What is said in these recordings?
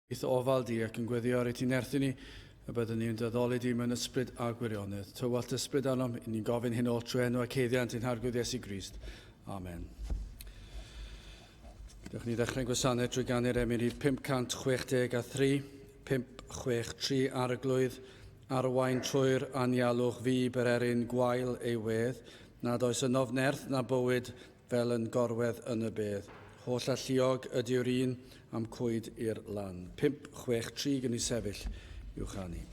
I'th ofal di ac yn gweddio ar i ti nerthu ni, y byddwn ni'n dy di mewn ysbryd a gwirionedd. Tywallt ysbryd arnom, i ni'n gofyn hyn oll trwy enw ac haeddiant ein Harglwydd Iesu Grist. Amen. Dewch ni ddechrau'n gwasanaeth drwy ganu'r emyn rhif 563, 563 Arglwydd, arwain trwy'r anialwch fi bererin gwael ei wedd, nad oes ynof nerth na bywyd fel yn gorwedd yn y bedd. Holl alluog ydyw'r un am cwyd i'r lan. 5, 6, 3 gwn i sefyll i'w chanu.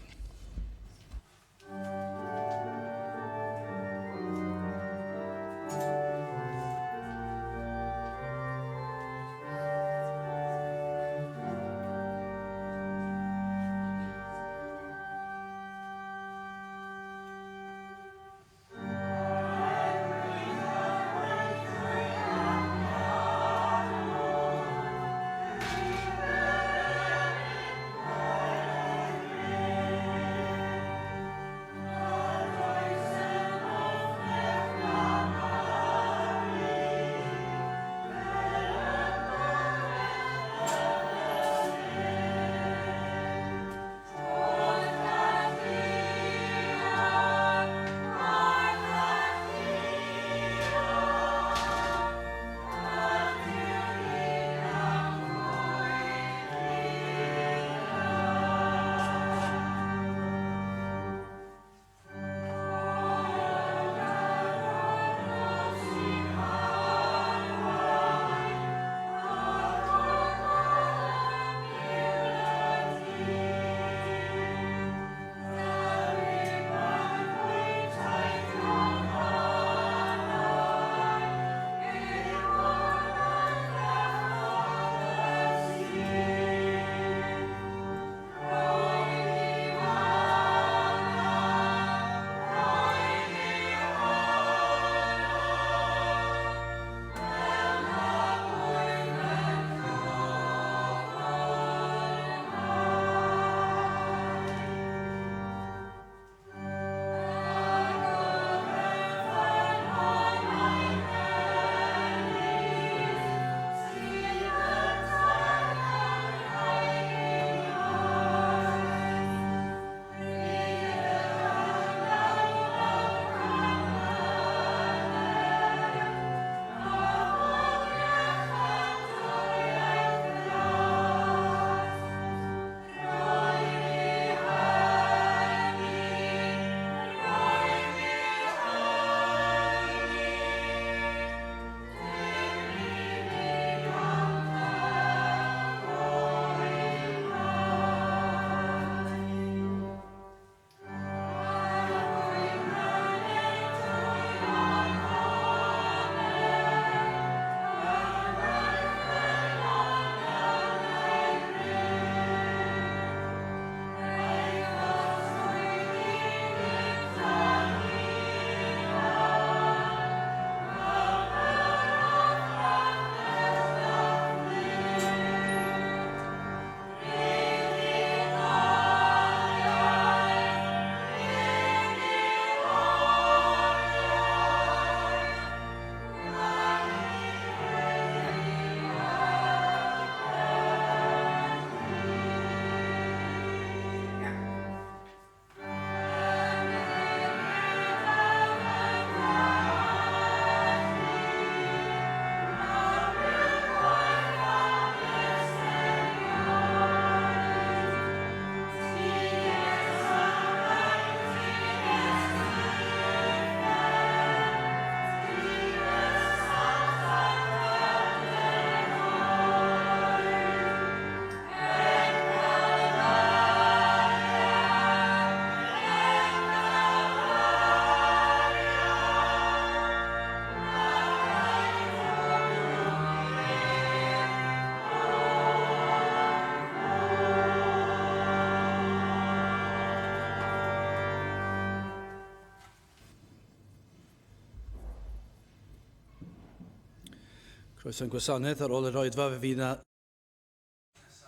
Croeso'n gwasanaeth ar ôl yr oedfa fe fydd yna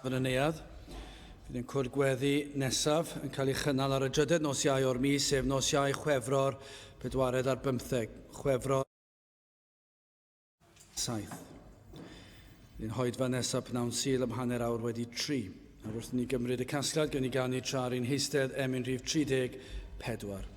yn y neuadd. Fydd yn cwrdd gweddi nesaf yn cael ei chynnal ar y drydedd nos Iau o'r mis, sef nos Iau Chwefror 24, Chwefror 7. Fydd yn hoedfa nesaf pnawn Sul am 3:30. A wrth ni gymryd y casgliad, gwn i ganu tra ar ein heistedd emyn rhif 34.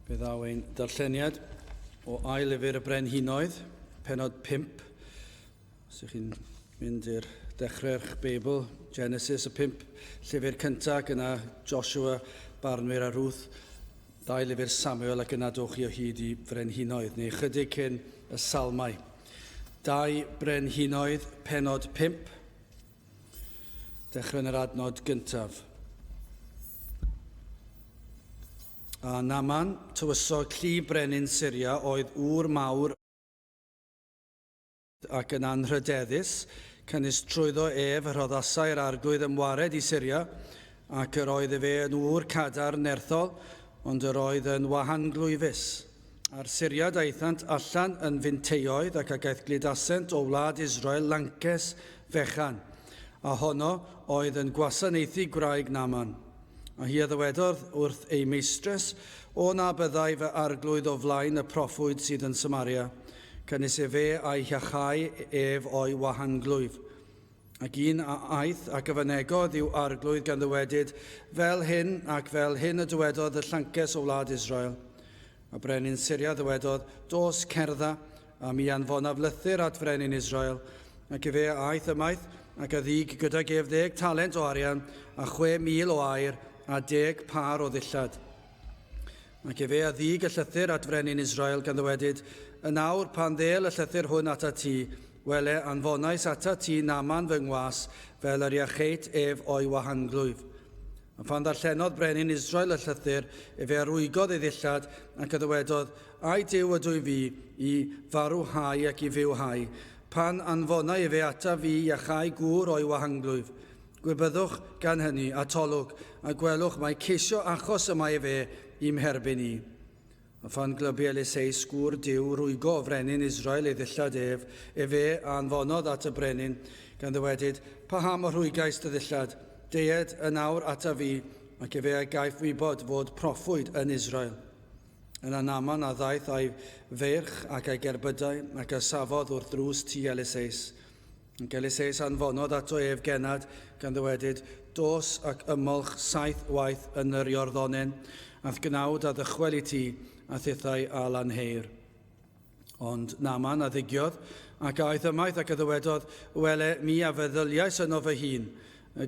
Fe ddaw ein darlleniad o ail lyfr y Brenhinoedd, penod 5. Os ydych chi'n mynd i'r dechrau'ch Beibl, Genesis, y pump llyfr cyntaf, ac yna Joshua, Barnwyr a Ruth, ddau lyfr Samuel, ac yna dowch chi o hyd i Frenhinoedd, neu chydig cyn y Salmau. Dau Brenhinoedd, penod 5. Dechrau yn yr adnod gyntaf. A Naman, tywysog llu brenin Syria, oedd ŵr mawr ac yn anrhydeddus, canys trwyddo ef y rhoddasai'r arglwydd ymwared i Syria, ac yr oedd efe yn ŵr cadarn nerthol, ond yr oedd yn wahanglwyfus. A'r Syriad aethant allan yn finteioedd ac a gaethgludasent o wlad Israel lances fechan, a honno oedd yn gwasanaethu gwraig Naaman. A hi a ddywedodd wrth ei meistres, O na byddai fy arglwydd o flaen y proffwyd sydd yn Samaria, canys efe a'i hiachau ef o'i wahanglwyf. Ac un a aeth ac a fynegodd i'w arglwydd gan ddywedyd, Fel hyn ac fel hyn y dywedodd y llances o wlad Israel. A brenin Syria ddywedodd, Dos, cerdda, a mi anfonaf lythyr at frenin Israel. Ac efe a aeth ymaith, ac a ddug gydag ef ddeg talent o arian, a 6,000 o aur, a 10 pâr o ddillad. Ac efe a ddug y llythyr at frenin Israel, gan ddywedyd, Yn awr, pan ddêl y llythyr hwn atat ti, wele, anfonais atat ti Naaman fy ngwas, fel yr iacheit ef o'i wahanglwyf. A phan ddarllenodd brenin Israel y llythyr, efe a rwygodd ei ddillad, ac a ddywedodd, Ai Duw ydw i fi, i farwhau ac i fywhau? Pan anfonai efe ataf fi i iachau gŵr o'i wahanglwyf. Gwybyddwch gan hynny, atolwg, a gwelwch mai ceisio achos y mae efe i'm herbyn i. A phan glybu Eliseus gŵr Duw rwygo o frenin Israel ei ddillad ef, efe a anfonodd at y brenin, gan ddywedyd, Paham y rhwygais dy ddillad? Deued yn awr ataf fi, ac efe a gaiff wybod fod proffwyd yn Israel. Yna Naaman a ddaeth a'i feirch ac a'i gerbydau, ac a safodd wrth ddrws tŷ Eliseus. Ac Eliseus anfonodd ato ef gennad, gan ddywedyd, Dos ac ymolch saith waith yn yr Iorddonen, a'th gnawd a ddychwel i ti, a thithau a lanheir. Ond Naaman a ddigiodd, ac a aeth ymaith ac a ddywedodd, Wele, mi a feddyliais yno fy hun,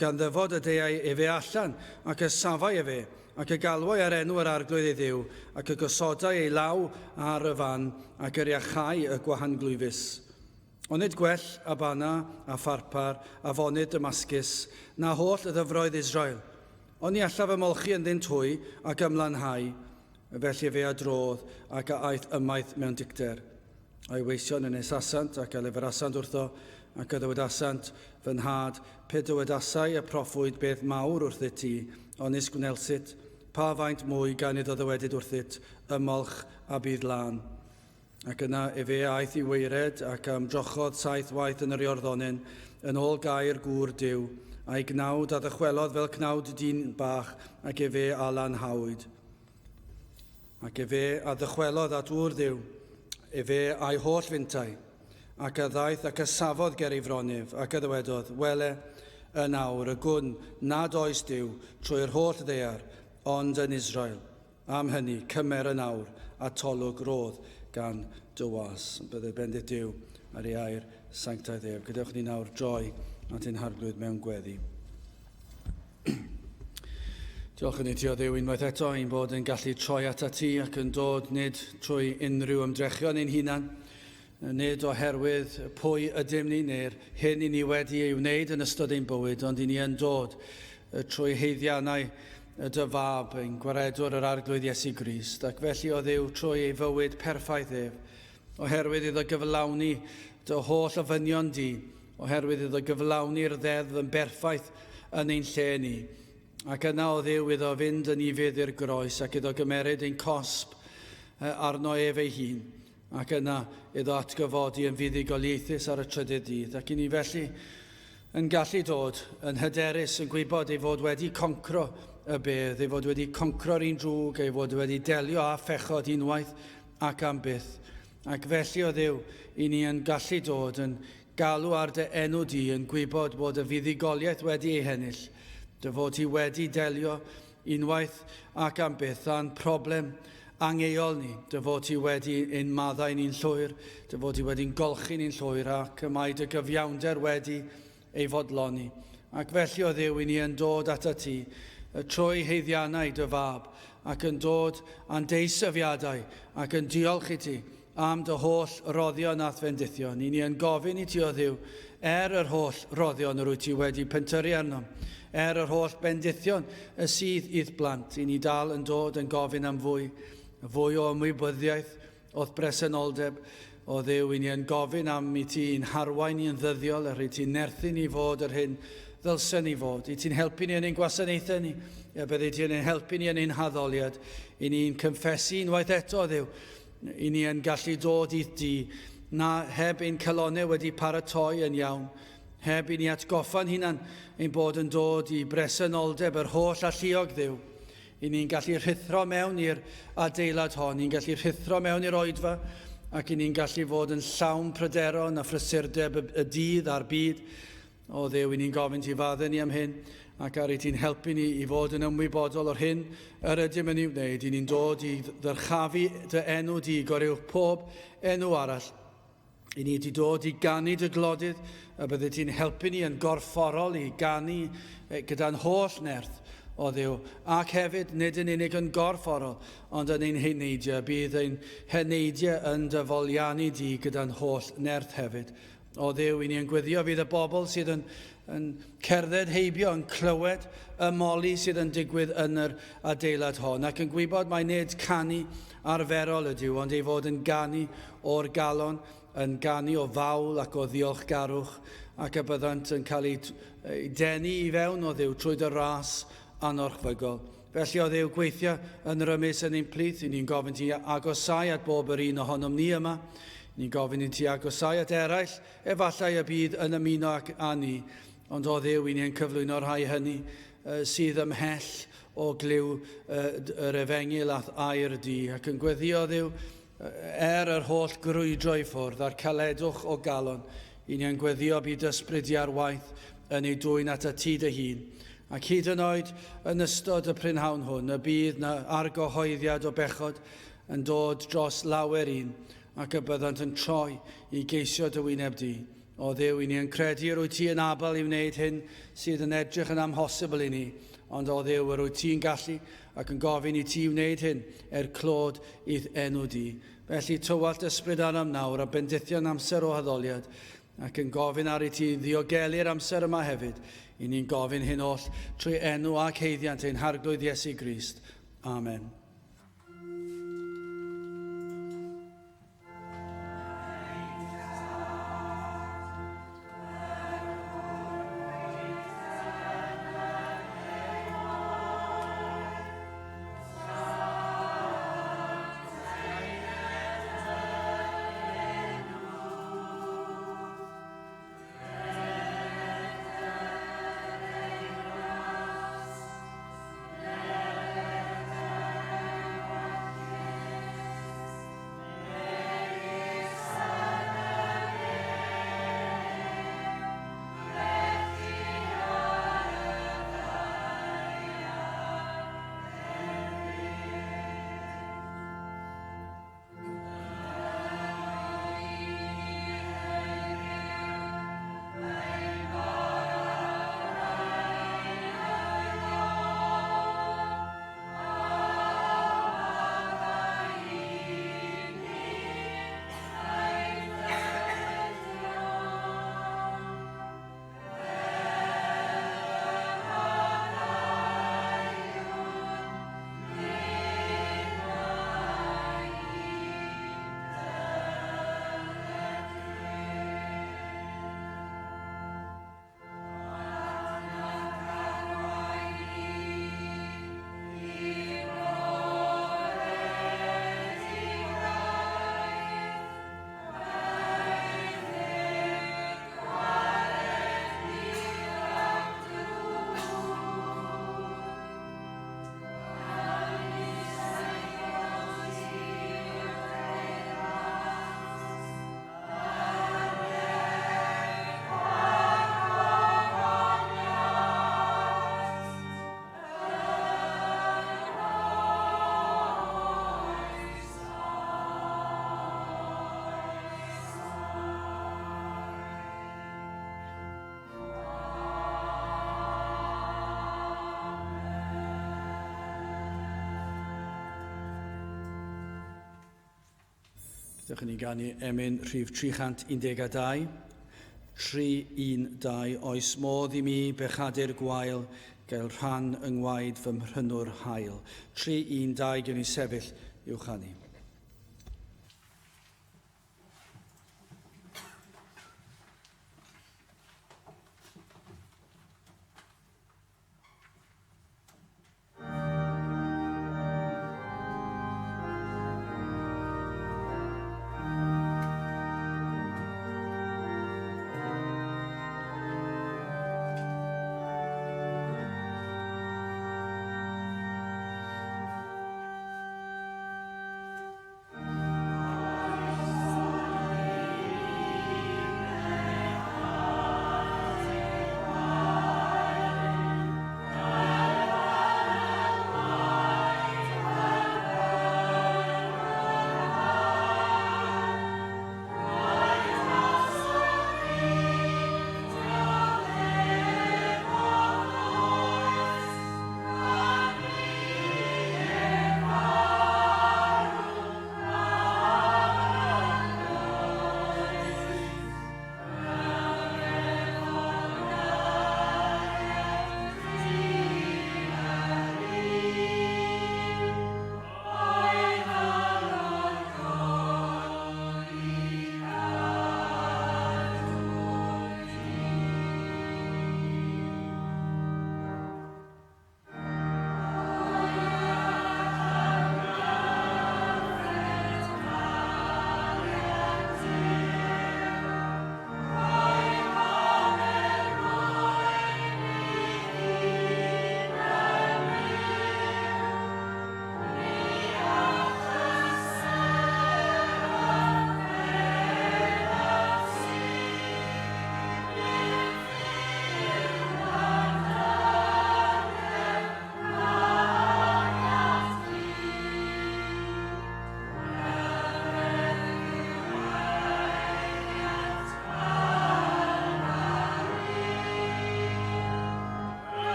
gan ddyfod y deuai efe allan, ac y safai efe, ac y galwai ar enw yr Arglwydd ei Dduw, ac y gosodai ei law ar y fan, ac yr iachai y gwahanglwyfus. Onid gwell Abana a Pharpar a fonydd Damascus na holl ddyfroedd Israel? Oni allaf ymolchi ynddynt hwy ac ymlanhau? Felly fe a drodd ac a aeth ymaith mewn dicter. A'i weision yn nesasant ac a leferasant wrtho, ac a ddywedasant, Fy nhad, pe dywedasai y proffwyd beth mawr wrthyt ti, onis gwnelsit, pa faint mwy gan iddo ddywedyd wrthyt, Ymolch a bydd lân. Ac yna efe a aeth i waered, ac a ymdrochodd saith waith yn yr Iorddonen, yn ôl gair gŵr Duw, a'i gnawd a ddychwelodd fel cnawd dyn bach, ac efe a lanhawyd. Ac efe a ddychwelodd at ŵr Dduw, efe a'i holl fintai, ac a ddaeth ac a safodd ger ei fron ef, ac a ddywedodd, Wele, yn awr, y gwn nad oes Duw trwy'r holl ddaear, ond yn Israel. Am hynny, cymer yn awr atolwg rodd gan dy was. Bydded bendith Duw ar ei air sanctaidd ef. Gadewch ni nawr droi at ein Harglwydd mewn gweddi. Diolch yn i ti o Dduw unwaith eto ein bod yn gallu troi atat ti ac yn dod nid trwy unrhyw ymdrechion ein hunan, nid oherwydd pwy ydym ni neu'r hyn i ni wedi ei wneud yn ystod ein bywyd, ond i ni yn dod trwy haeddiannau dy Fab, ein Gwaredwr yr Arglwydd Iesu Grist, ac felly o Dduw trwy ei fywyd perffaith ef, oherwydd iddo gyflawni dy holl ofynion di, oherwydd iddo gyflawni'r ddeddf yn berffaith yn ein lle ni, ac yna o Dduw iddo fynd yn ufudd i'r groes ac iddo gymeryd ein cosb arno ef ei hun, ac yna iddo atgyfodi yn fuddugoliaethus ar y trydydd dydd, ac i ni felly yn gallu dod yn hyderus yn gwybod ei fod wedi concro y bedd, ei fod wedi concro'r un drwg, ei fod wedi delio â phechod unwaith ac am byth. Ac felly, o Dduw, i ni yn gallu dod yn galw ar dy enw di, yn gwybod bod y fuddugoliaeth wedi ei hennill, dy fod ti wedi delio unwaith ac am byth â'n problem angeuol ni, dy fod ti wedi ein maddau ni'n llwyr, dy fod ti wedi'n golchi ni'n llwyr, ac y mae dy gyfiawnder wedi ei fodloni. Ac felly, o Dduw, i ni yn dod atat ti, trwy haeddiannau dy Fab, ac yn dod â'n deisyfiadau, ac yn diolch i ti am dy holl roddion a'th fendithion. I ni yn gofyn i ti, o Dduw, er yr holl roddion yr wyt ti wedi pentyrru arnom, er yr holl bendithion y sydd i'th blant, i ni dal yn dod yn gofyn am fwy, fwy o ymwybyddiaeth o'th bresenoldeb, o Dduw, i ni yn gofyn am i ti i'n harwain ni yn ddyddiol, er i ti'n nerthu ni fod yr hyn ddylsen ni fod, i ti'n helpu ni yn ein gwasanaethau ni, y byddi ti yn ein helpu ni yn ein haddoliad, i ni'n cyffesu unwaith eto, Dduw, i ni yn gallu dod i'th dŷ, na heb ein calonnau wedi paratoi yn iawn, heb i ni atgoffa'n hunan ein bod yn dod i bresenoldeb yr holl alluog Dduw. I ni'n gallu rhuthro mewn i'r adeilad hon, ni'n gallu rhuthro mewn i'r oedfa, ac i ni'n gallu fod yn llawn pryderon a phrysurdeb y, y dydd a'r byd. O Dduw, i ni'n gofyn ti faddau ni am hyn, ac ar i ti'n helpu ni i fod yn ymwybodol o'r hyn yr ydym yn ei wneud. I ni'n dod i ddyrchafu dy enw di goruwch pob enw arall. I ni wedi dod i ganu dy glodydd, y bydde ti'n helpu ni yn gorfforol i ganu gyda'n holl nerth, o Dduw, ac hefyd nid yn unig yn gorfforol, ond yn ein heneidiau. Bydd ein heneidiau yn dy foliannu di gyda'n holl nerth hefyd. O Dduw, i ni yn gweddio fydd y bobl sydd yn, yn cerdded heibio, yn clywed y moli sydd yn digwydd yn yr adeilad hon, ac yn gwybod mai nid canu arferol ydyw, ond ei fod yn ganu o'r galon, yn ganu o fawl ac o ddiolchgarwch, ac y byddant yn cael eu, eu denu i fewn o Dduw trwy dy ras anorchfygol. Felly, o Dduw, gweithio yn rymus yn ein plith, i ni'n gofyn ti agosau at bob yr un ohonom ni yma. Ni'n gofyn i ti agosau at eraill, efallai y bydd yn ymuno ac â ni. Ond o Dduw, i ni yn cyflwyno'r rhai hynny sydd ymhell o glyw yr efengyl a'th air di, ac yn gweddio Dduw, er yr holl grwydro i ffwrdd a'r caledwch o galon, i ni yn gweddio bydd ysbryd di ar waith yn ei dwyn at ti dy hun. Ac hyd yn oed yn ystod y prynhawn hwn, y bydd na argyhoeddiad o bechod yn dod dros lawer un, ac y byddant yn troi i geisio dy wyneb di. O Dduw, i ni yn credu yr wyt ti yn abl i wneud hyn sydd yn edrych yn amhosibl i ni, ond o Dduw, yr wyt ti'n gallu ac yn gofyn i ti wneud hyn er clod i'th enw di. Felly tywallt ysbryd arnom nawr a bendithion amser o addoliad, ac yn gofyn ar i ti ddiogelu'r amser yma hefyd. I ni'n gofyn hyn oll trwy enw ac haeddiant ein Harglwydd Iesu Grist. Amen. Dewch i ni ganu emyn rhif 312. 312 Oes modd i mi bechadur gwael gael rhan yng ngwaed fy mhrynwr hael. 312 gewn ni sefyll i'w chanu.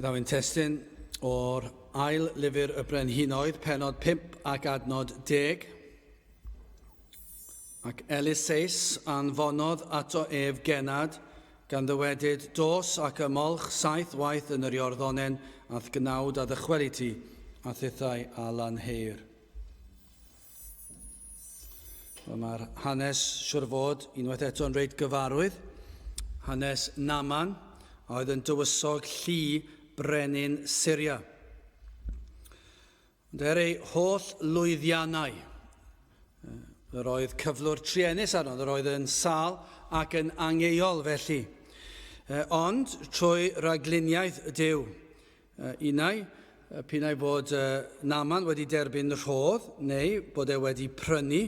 Fe ddaw ein testun o'r ail lyfr y Brenhinoedd, penod 5 ac adnod 10. Ac Eliseus anfonodd ato ef genad, gan ddywedyd, Dos ac ymolch saith waith yn yr Iorddonen, a'th gnawd a ddychwel i ti, a thithau a lanheir. Wel, mae'r hanes, siwr fod, unwaith eto yn reit gyfarwydd. Hanes Naman, a oedd yn dywysog llu brenin Syria. Ond er ei holl lwyddiannau, yr oedd cyflwr truenus arno, yr oedd yn sâl ac yn angeuol felly. Ond trwy ragluniaeth Duw, Unai, p'un ai bod Naaman wedi derbyn rhodd neu bod e wedi prynu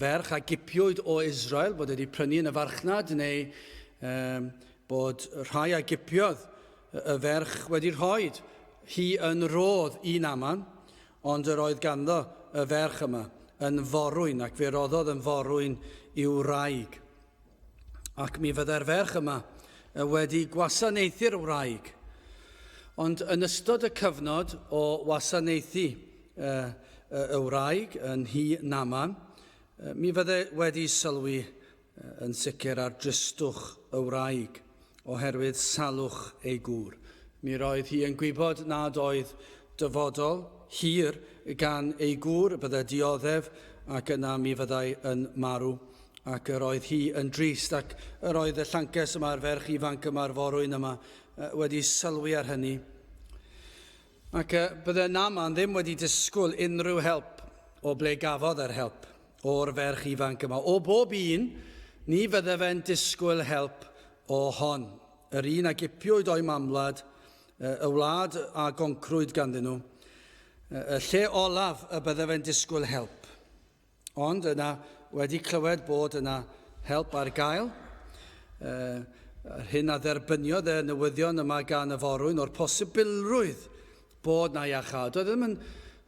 ferch a gipiwyd o Israel, bod e wedi prynu yn y farchnad neu bod rhai a gipiodd y ferch wedi rhoi hi yn rhodd i Naaman, ond yr oedd ganddo y ferch yma yn forwyn ac fe roddodd yn forwyn i'w wraig. Ac mi fyddai'r ferch yma wedi gwasanaethu'r wraig. Ond yn ystod y cyfnod o wasanaethu y wraig yn nhŷ Naman, mi fydde wedi sylwi yn sicr ar dristwch y wraig oherwydd salwch ei gŵr. Mi roedd hi yn gwybod nad oedd dyfodol hir gan ei gŵr, byddai dioddef ac yna mi fyddai yn marw. Ac yr oedd hi yn drist, ac yr oedd y llances yma, yr ferch ifanc yma, yr forwyn yma, wedi sylwi ar hynny. Ac bydde Naaman ddim wedi disgwyl unrhyw help o ble gafodd yr help o'r ferch ifanc yma. O bob un, ni fydde fe'n disgwyl help o hon. Yr un a gipiwyd o'i mamwlad, y wlad a goncrwyd ganddyn nhw, y lle olaf y bydde fe'n disgwyl help. Ond yna, wedi clywed bod yna help ar gael, yr hyn a dderbyniodd y newyddion yma gan y forwyn o'r posibilrwydd bod na iachâd. Doedd e ddim yn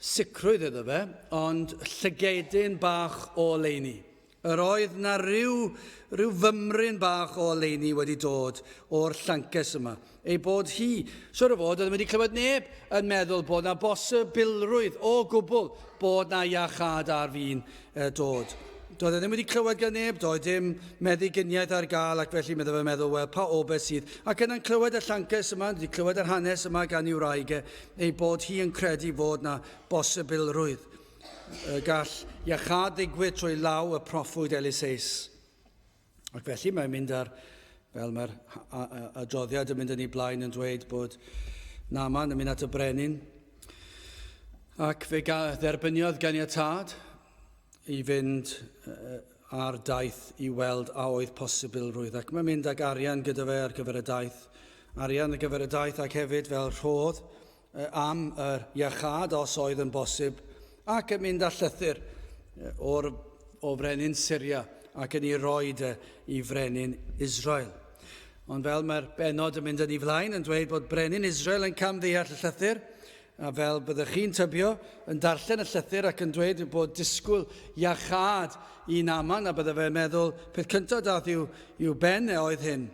sicrwydd iddo fe, ond llygedyn bach o oleuni. Yr oedd na ryw, ryw fymryn bach o oleuni wedi dod o'r llances yma. Ei bod hi, siwr o fod, oedd wedi clywed neb yn meddwl bod na bosibilrwydd o gwbl bod na iachâd ar fin dod. Doedd e ddim wedi clywed gan neb, doedd dim meddyginiaeth ar gael ac felly medde fe'n meddwl, wel, pa obaith sydd? Ac yna'n clywed y llances yma, wedi clywed yr hanes yma gan ei wraig e, ei bod hi yn credu fod na bosibilrwydd. Y gall iachâd ddigwydd trwy law y proffwyd Eliseus. Ac felly mae'n mynd ar, fel mae'r adroddiad yn mynd yn ei blaen yn dweud bod Naaman yn mynd at y brenin ac fe dderbyniodd ganiatâd i fynd ar daith i weld a oedd posibilrwydd. Ac mae'n mynd ag arian gyda fe ar gyfer y daith. Arian ar gyfer y daith ac hefyd fel rhodd am yr iachâd os oedd yn bosib, ac yn mynd â llythyr o'r, o frenin Syria ac yn ei roed e i frenin Israel. Ond fel mae'r benod yn mynd yn ei flaen yn dweud bod brenin Israel yn camddeall y llythyr, a fel byddech chi'n tybio, yn darllen y llythyr ac yn dweud bod disgwyl iachâd i Naaman, a bydde fe'n meddwl, peth cyntaf dath i'w, i'w ben e oedd hyn,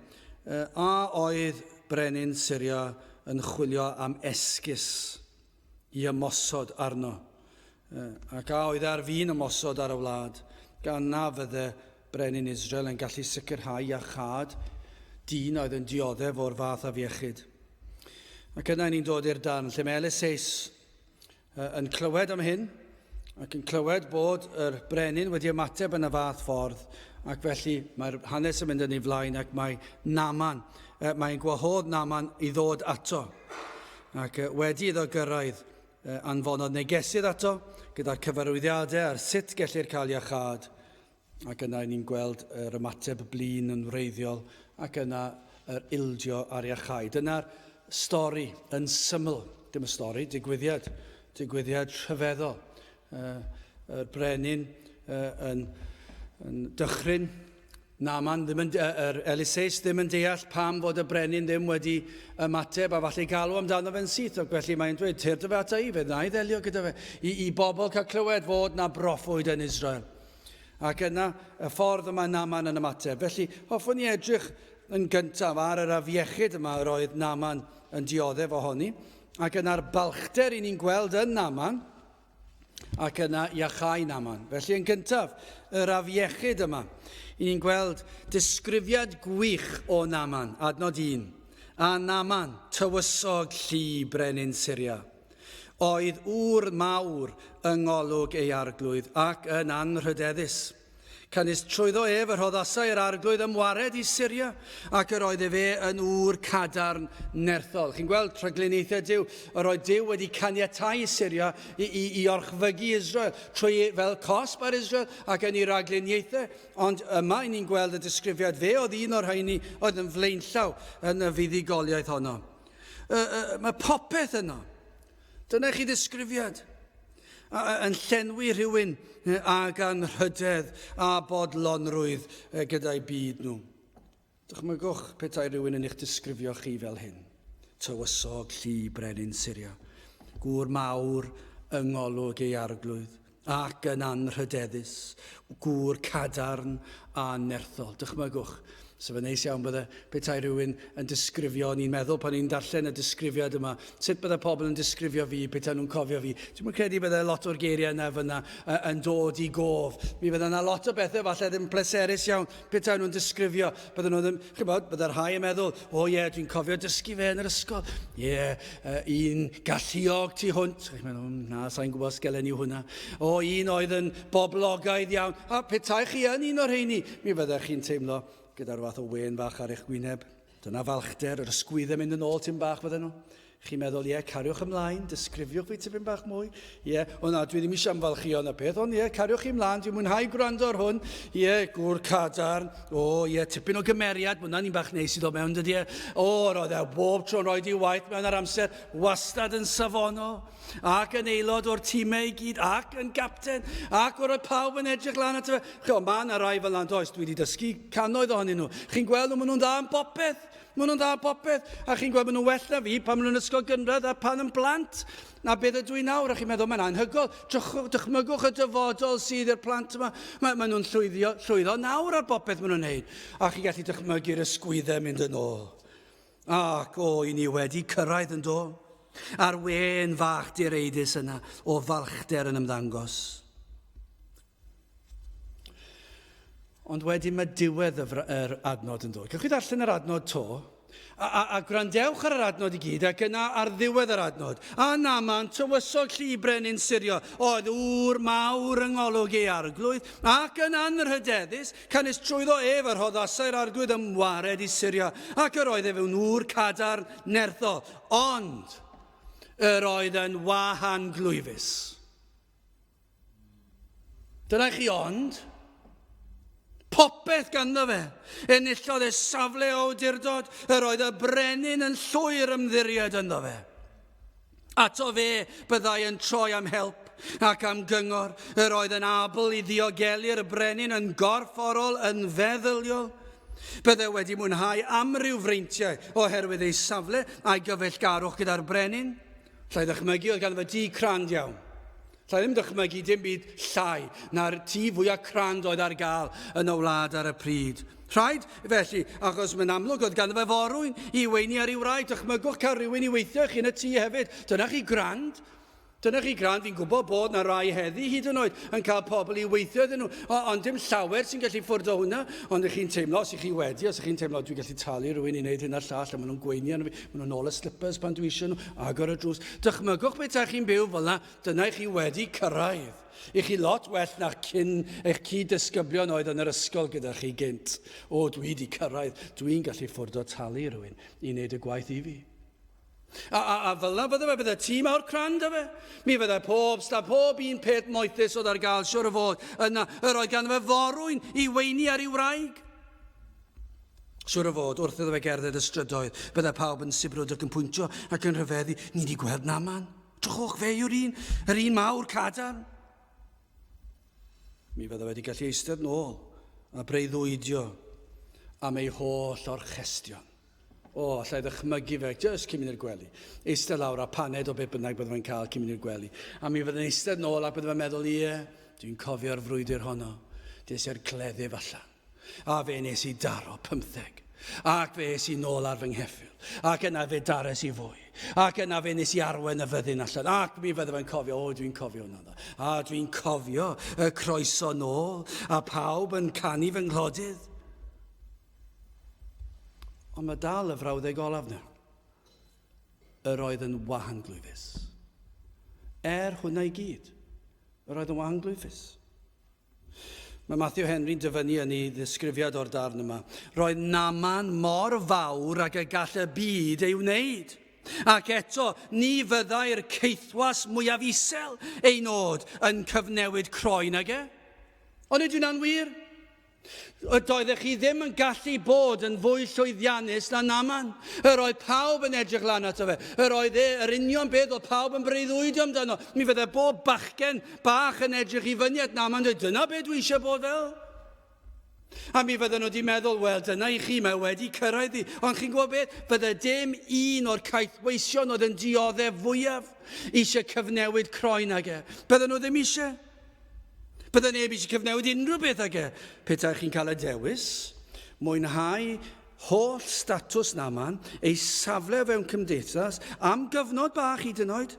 a oedd brenin Syria yn chwilio am esgus i ymosod arno, ac a oedd ar fin ymosod ar y wlad, gan na fydde brenin Israel yn gallu sicrhau iachâd dyn oedd yn dioddef o'r fath afiechyd. Ac yna ni'n dod i'r darn lle mae Eliseus yn clywed am hyn, ac yn clywed bod yr brenin wedi ymateb yn y fath ffordd, ac felly mae'r hanes yn mynd yn ei flaen ac mae Naman, mae'n gwahodd Naman i ddod ato. Ac wedi iddo gyrraedd, anfonodd negesydd ato gyda'r cyfarwyddiadau ar sut gellir cael iachâd, Ac yna ni'n gweld yr ymateb blin yn wreiddiol ac yna yr ildio a'r iachau. Dyna'r stori yn syml. Dim y stori, digwyddiad. Digwyddiad rhyfeddol. Yr brenin yn, yn dychryn Naaman ddim yn, yr Eliseus ddim yn deall pam fod y brenin ddim wedi ymateb a falle galw amdano fe'n syth, ac felly mae'n dweud, tyrd fe ata i, fe wna i ddelio gyda fe, i, i bobl cael clywed fod na broffwyd yn Israel. Ac yna, y ffordd y mae Naaman yn ymateb. Felly, hoffwn i edrych Yn gyntaf ar yr afiechyd yma yr oedd Naaman yn dioddef ohoni, ac yna'r balchder i ni'n gweld yn Naaman, ac yna iachau Naaman. Felly yn gyntaf, yr afiechyd yma. I ni'n gweld disgrifiad gwych o Naaman, adnod 1. A Naaman, tywysog llu brenin Syria, oedd ŵr mawr yng ngolwg ei arglwydd ac yn anrhydeddus. Canys trwyddo ef y rhoddasai yr arglwydd ymwared i Syria, ac yr oedd efe yn ŵr cadarn nerthol. Chi'n gweld rhagluniaethau Duw? Yr oedd Duw wedi caniatau i Syria i, i, i orchfygu Israel trwy fel cosb ar Israel ac yn ei ragluniaethau. Ond yma i ni'n gweld y disgrifiad fe oedd un o'r rheini oedd yn flaenllaw yn y fuddugoliaeth honno. Mae popeth yno. Dyna chi ddisgrifiad yn llenwi rhywun ag anrhydedd a bodlonrwydd gyda'i byd nhw. Dychmygwch petai rhywun yn eich disgrifio chi fel hyn. Tywysog llu brenin Syria, gŵr mawr yng ngolwg ei arglwydd, ac yn anrhydeddus, gŵr cadarn a nerthol. Dychmygwch, so fe neis iawn bydde petai rhywun yn disgrifio, ni'n meddwl pan ni'n darllen y disgrifiad yma, sut bydde pobl yn disgrifio fi petai nhw'n cofio fi. Dwi'n credu bydde lot o'r geiriau yna fyna yn dod i gof. Mi fydde yna lot o bethau falle ddim pleserus iawn petai nhw'n disgrifio. Bydden nhw ddim, chybod, bydde rhai yn meddwl, o ie, dwi'n cofio dysgu fe yn yr ysgol. Ie, yeah, un galluog tu hwnt. Chi'n meddwl, na, sa'n gwybod sgelen i hwnna. O, un oedd yn boblogaidd iawn. A petai chi yn un o'r rheini, mi fyddech chi'n teimlo gyda'r fath o wên fach ar eich gwyneb. Dyna falchder, yr ysgwyddau mynd yn ôl tipyn bach fydden nhw. Chi'n meddwl, ie, cariwch ymlaen, disgrifiwch fi tipyn bach mwy. Ie, o na, dwi ddim eisiau ymfalchio yn y peth, ond ie, cariwch chi ymlaen, dwi'n mwynhau gwrando ar hwn. Ie, gŵr cadarn, o ie, tipyn o gymeriad, mae hwnna'n un bach neis i ddod mewn, dydy e. O, roedd e bob tro'n rhoi di waith mewn ar amser, wastad yn safonol, ac yn aelod o'r tîmau i gyd, ac yn gapten, ac o'r pawb yn edrych lan ato fe. Chio, mae yna rai fel yna, does, dwi wedi dysgu cannoedd ohonyn nhw. Chi'n gweld nhw, maen nhw'n dda am bopeth. Maen nhw'n dda popeth. A chi'n gweld maen nhw'n well na fi pan maen nhw'n ysgol gynradd a pan yn blant. Na beth ydw i nawr, a chi'n meddwl, mae'n anhygol. Dychmygwch y dyfodol sydd i'r plant yma. Mae, maen nhw'n llwyddio, llwyddo nawr ar bopeth maen nhw'n neud. A chi'n gallu dychmygu'r ysgwyddau mynd yn ôl. Ac o, i ni wedi cyrraedd yn do. A'r wên fach direidus yna o falchder yn ymddangos. Ond wedyn mae diwedd y, yr adnod yn dod. Cewch chi ddarllen yr adnod to, a, a, a gwrandewch ar yr adnod i gyd, ac yna ar ddiwedd yr adnod. A Naman, tywysog llu brenin Syria, oedd ŵr mawr yng ngolwg ei arglwydd, ac yn anrhydeddus, canys trwyddo ef yr rhoddasai'r arglwydd ymwared i Syria, ac yr oedd ef yn ŵr cadarn nerthol, ond yr oedd yn wahanglwyfus. Dyna chi ond. Popeth ganddo fe. Enillodd e safle o awdurdod, yr oedd y brenin yn llwyr ymddiried ynddo fe. Ato fe byddai yn troi am help ac am gyngor. Yr oedd yn abl i ddiogelu'r brenin yn gorfforol, yn feddyliol. Byddai wedi mwynhau amryw freintiau oherwydd ei safle a'i gyfeillgarwch gyda'r brenin. Llai ddychmygu oedd ganddo fe dŷ crand iawn. Llai ddim dychmygu dim byd llai na'r tŷ fwyaf crand oedd ar gael yn y wlad ar y pryd. Rhaid, felly, achos mae'n amlwg oedd ganddo fe forwyn i weini ar ei wraig. Dychmygwch cael rhywun i weithio i chi yn y tŷ hefyd. Dyna chi grand. Dyna chi grand. Fi'n gwybod bod na rai heddi hyd yn oed yn cael pobl i weithio iddyn nhw, ond dim llawer sy'n gallu ffwrdd o hwnna. Ond ych chi'n teimlo, os ych chi wedi, os ych chi'n teimlo, dwi'n gallu talu rhywun i wneud hyn a'r llall, a maen nhw'n gweini arno fi, maen nhw'n ôl y slippers pan dwi eisiau nhw, agor y drws. Dychmygwch beth chi'n byw fel yna, dyna i chi wedi cyrraedd. I chi lot well na'ch cyn eich cyd-ddisgyblion oedd yn yr ysgol gyda chi gynt. O, dwi wedi cyrraedd, dwi'n gallu ffwrdd o talu rhywun i wneud y gwaith i fi. A, a, a fel yna fydde fe, bydde tîm awr cran da fe. Mi fydde pob sta, pob un peth moethus oedd ar gael, siwr o fod. Yna, yr oedd ganddo fe forwyn i weini ar ei wraig. Siwr o fod, wrth iddo fe gerdded y strydoedd, bydde pawb yn sibrwd ac yn pwyntio ac yn rhyfeddu, ni wedi gweld Naman. Drychwch, fe yw'r un, yr un mawr cadarn. Mi fydde wedi gallu eistedd nôl a breuddwydio am ei holl orchestion. O, allai ddychmygu fe, jyst cyn mynd i'r gwely. Eistedd lawr a paned o beth bynnag bydde fe'n cael cyn mynd i'r gwely. A mi fydde'n eistedd nôl a bydde fe'n meddwl, ie, dwi'n cofio'r frwydr honno. Des i'r cleddyf allan. A fe nes i daro pymtheg. Ac fe es i nôl ar fy ngheffyl. Ac yna fe dares i fwy. Ac yna fe nes i arwen y fyddin allan. Ac mi fydde fe'n cofio, o, dwi'n cofio hwnna dda. A dwi'n cofio y croeso nôl, a pawb yn canu fy nghlodydd. Ond mae dal y frawddeg olaf na. Yr oedd yn wahanglwyfus. Er hwnna i gyd, yr oedd yn wahanglwyfus. Mae Matthew Henry'n dyfynnu yn ei ddisgrifiad o'r darn yma. Roedd Naman mor fawr ag y gall y byd ei wneud. Ac eto, ni fyddai'r caethwas mwyaf isel ei nod yn cyfnewid croen ag e. Ond nid yw'n wir? Doeddech chi ddim yn gallu bod yn fwy llwyddiannus na Naman. Yr oedd pawb yn edrych lan ato fe. Yr oedd e yr union beth oedd pawb yn breuddwydio amdano. Mi fydde bob bachgen bach yn edrych i fyny at Naman dweud, dyna beth dwi eisiau bod fel. A mi fydden nhw wedi meddwl, wel, dyna i chi, mae wedi cyrraedd i. Ond chi'n gwybod beth? Fydde dim un o'r caethweision oedd yn dioddef fwyaf eisiau cyfnewid croen ag e. Bydden nhw ddim eisiau. Bydde neb eisiau cyfnewid unrhyw beth ag e. Petai chi'n cael y dewis, mwynhau holl statws Naman, ei safle o fewn cymdeithas, am gyfnod bach hyd yn oed,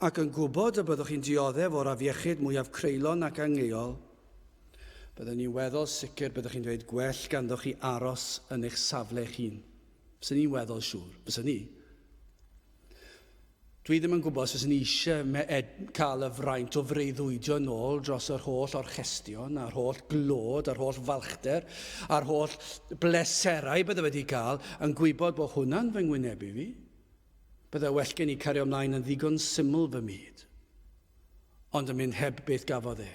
ac yn gwybod y byddwch chi'n dioddef o'r afiechyd mwyaf creulon ac angheuol, byddwn ni'n weddol sicr byddwch chi'n dweud gwell ganddo chi aros yn eich safle eich hun. Fyswn ni'n weddol siŵr, fyswn ni. Dwi ddim yn gwybod os fyswn i eisiau cael y fraint o freuddwydio nôl dros yr holl orchestion a'r holl glod a'r holl falchder a'r holl bleserau bydde wedi cael yn gwybod bod hwnna'n fy ngwynebu fi. Bydde well gen i cario ymlaen yn ddigon syml fy myd, ond yn mynd heb beth gafodd e.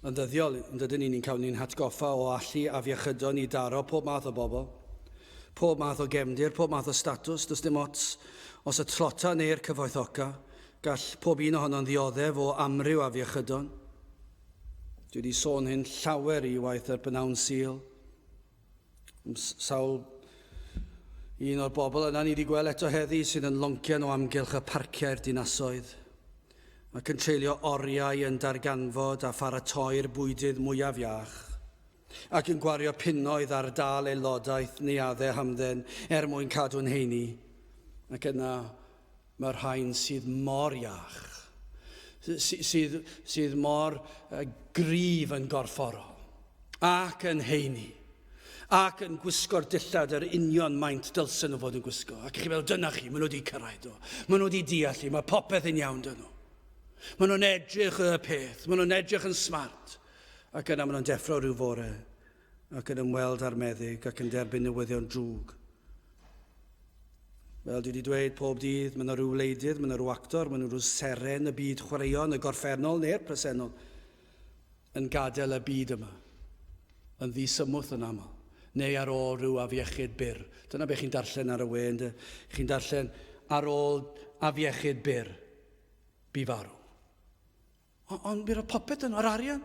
Yn ddyddiol, yn dydyn ni, ni'n cael ni'n hatgoffa o allu afiechydon i daro pob math o bobl, pob math o gefndir, pob math o statws, does dim ots os y tlota neu'r cyfoethoca, gall pob un ohono'n ddioddef o amryw afiechydon. Dwi wedi sôn hyn llawer i waith ar bynawn Sul. Sawl un o'r bobl yna ni wedi gweld eto heddi sydd yn loncian o amgylch y parciau'r dinasoedd ac yn treulio oriau yn darganfod a pharatoi'r bwydydd mwyaf iach ac yn gwario punnoedd ar dâl aelodaeth neuaddau hamdden er mwyn cadw'n heini ac yna mae'r rhain sydd mor iach, sydd, sydd mor gryf yn gorfforol, ac yn heini, ac yn gwisgo'r dillad yr union maint dylsen nhw fod yn gwisgo. Ac chi'n meddwl, dyna chi, maen nhw wedi cyrraedd o. Maen nhw wedi deall i, mae popeth yn iawn dyn nhw. Maen nhw'n edrych y peth, maen nhw'n edrych yn smart. Ac yna maen nhw'n deffro rhyw fore ac yn ymweld â'r meddyg ac yn derbyn newyddion drwg. Fel dwi wedi dweud pob dydd, mae yna rhyw wleidydd, mae yna rhyw actor, mae yna rhyw seren y byd chwaraeon, y gorffennol neu'r presennol, yn gadael y byd yma, yn ddisymwth yn aml, neu ar ôl rhyw afiechyd byr. Dyna beth chi'n darllen ar y we, ynddo? Chi'n darllen ar ôl afiechyd byr, bu farw. Ond mi roedd popeth yn o'r arian.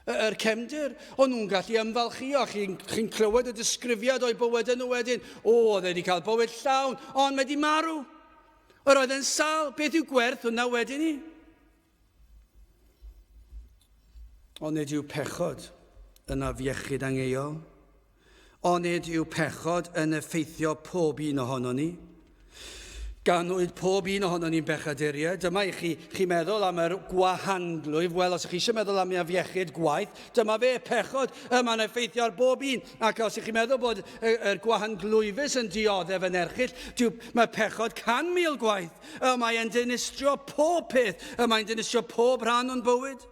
Yr cefndir, o'n nhw'n gallu ymfalchio, chi'n chi clywed y disgrifiad o'i bywydau nhw wedyn. O, oedd e wedi cael bywyd llawn, ond mae wedi marw. Yr oedd e'n sal, beth yw gwerth hwnna wedyn ni? Ond nid yw pechod yn afiechyd angeuol. Onid yw pechod yn effeithio pob un ohonon ni? Ganwyd pob un ohonon ni'n bechaduriaid. Dyma i chi, chi meddwl am yr gwahanglwyf. Wel, os ych chi eisiau meddwl am ei afiechyd gwaith, dyma fe, pechod, y mae'n effeithio ar bob un. Ac os ych chi'n meddwl bod yr gwahanglwyfus yn dioddef yn erchyll, dyw, mae pechod 100,000 gwaith. Y mae'n dinistrio pob peth. Y mae'n dinistrio pob rhan o'n bywyd.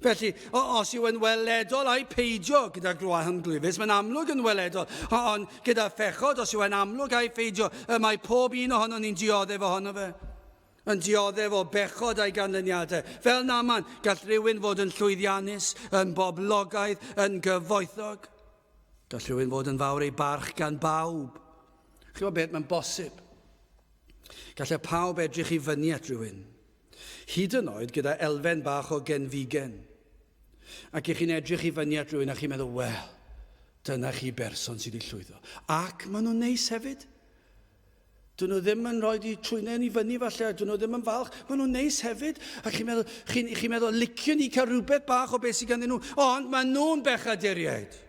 Felly, os yw yn weledol a'i peidio gyda Graham Glywys, mae'n amlwg yn weledol, ond gyda phechod, os yw yn amlwg a'i pheidio, y mae pob un ohono ni'n dioddef ohono fe. Yn dioddef o bechod a'i ganlyniadau. Fel Naman, gall rhywun fod yn llwyddiannus, yn boblogaidd, yn gyfoethog. Gall rhywun fod yn fawr ei barch gan bawb. Chi'n gwybod beth, mae'n bosib. Gallai pawb edrych i fyny at rhywun. Hyd yn oed gyda elfen bach o genfigen. Ac i chi'n edrych i fyny at rhywun a chi'n meddwl, wel, dyna chi berson sydd wedi llwyddo. Ac maen nhw'n neis hefyd. Dyn nhw ddim yn rhoi eu trwynau i fyny falle, dyn nhw ddim yn falch. Maen nhw'n neis hefyd. A chi'n meddwl, chi'n chi meddwl, liciwn ni cael rhywbeth bach o beth sydd ganddyn nhw. Ond maen nhw'n bechaduriaid.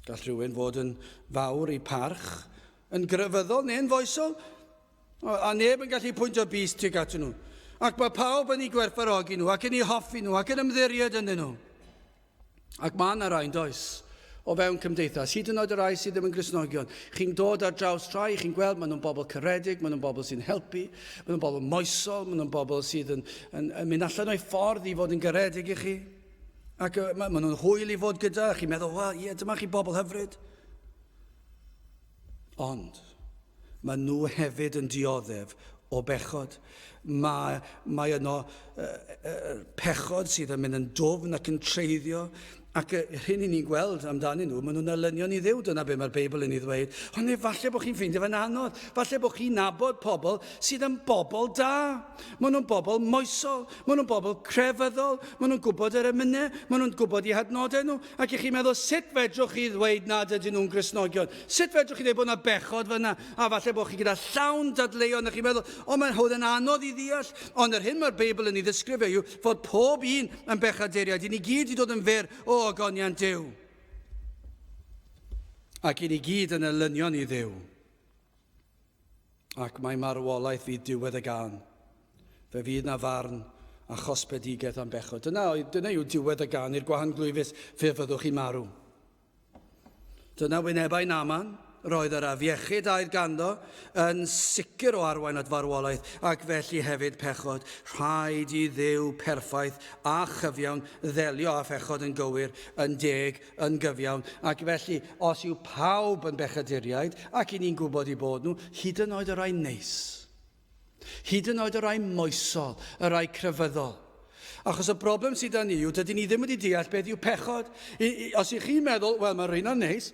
Gall rhywun fod yn fawr i parch, yn grefyddol neu'n foesol, a neb yn gallu pwyntio bys tuag atyn nhw. Ac mae pawb yn eu gwerthfawrogi nhw, ac yn eu hoffi nhw, ac yn ymddiried ynddyn nhw. Ac mae yna rai, yn does, o fewn cymdeithas, hyd yn oed y rai sydd ddim yn Gristnogion. Chi'n dod ar draws rhai, chi'n gweld maen nhw'n bobl caredig, maen nhw'n bobl sy'n helpu, maen nhw'n bobl moesol, maen nhw'n bobl sydd yn, yn, yn mynd allan o'i ffordd i fod yn garedig i chi. Ac maen nhw'n hwyl i fod gyda, a chi'n meddwl, wel, ie, dyma chi bobl hyfryd. Ond, maen nhw hefyd yn dioddef o bechod. Mae, mae yno pechod sydd yn mynd yn dwfn ac yn treiddio, ac yr hyn i ni'n gweld amdanyn nhw, maen nhw'n elynion i Dduw, dyna be mae'r Beibl yn ei ddweud. Ond efallai bod chi'n ffeindio fe'n anodd, falle bod chi'n nabod pobl sydd yn bobl da. Maen nhw'n bobl moesol, maen nhw'n bobl crefyddol, maen nhw'n gwybod yr emynau, maen nhw'n gwybod eu hadnodau nhw, Ac i chi'n meddwl, sut fedrwch chi ddweud nad ydyn nhw'n Gristnogion? Sut fedrwch chi ddweud bod yna bechod fyna? A falle bod chi gyda llawn dadleuon a chi'n meddwl, o mae'n hwn yn anodd i ddeall. Ond yr hyn mae'r Beibl yn ei ddisgrifio yw fod pob un yn bechaduriaid. I ni gyd i dod yn fyr o ogoniant Duw. Ac i ni gyd yn elynion i Dduw. Ac mae marwolaeth fydd diwedd y gân. Fe fydd na farn a chosbedigaeth am bechod. Dyna, dyna yw diwedd y gân i'r gwahanglwyfus, fe fyddwch chi'n marw. Dyna wynebau Naaman, roedd yr afiechyd a oedd ganddo yn sicr o arwain at farwolaeth ac felly hefyd pechod. Rhaid i Dduw perffaith a chyfiawn ddelio â phechod yn gywir, yn deg yn gyfiawn, ac felly, os yw pawb yn bechaduriaid, ac i ni'n gwybod eu bod nhw, hyd yn oed y rhai neis, hyd yn oed y rhai moesol, y rhai crefyddol. Achos y broblem sydd â ni yw, dydyn ni ddim wedi deall beth yw pechod. I, i, os ych chi'n meddwl, wel, mae rheina'n neis,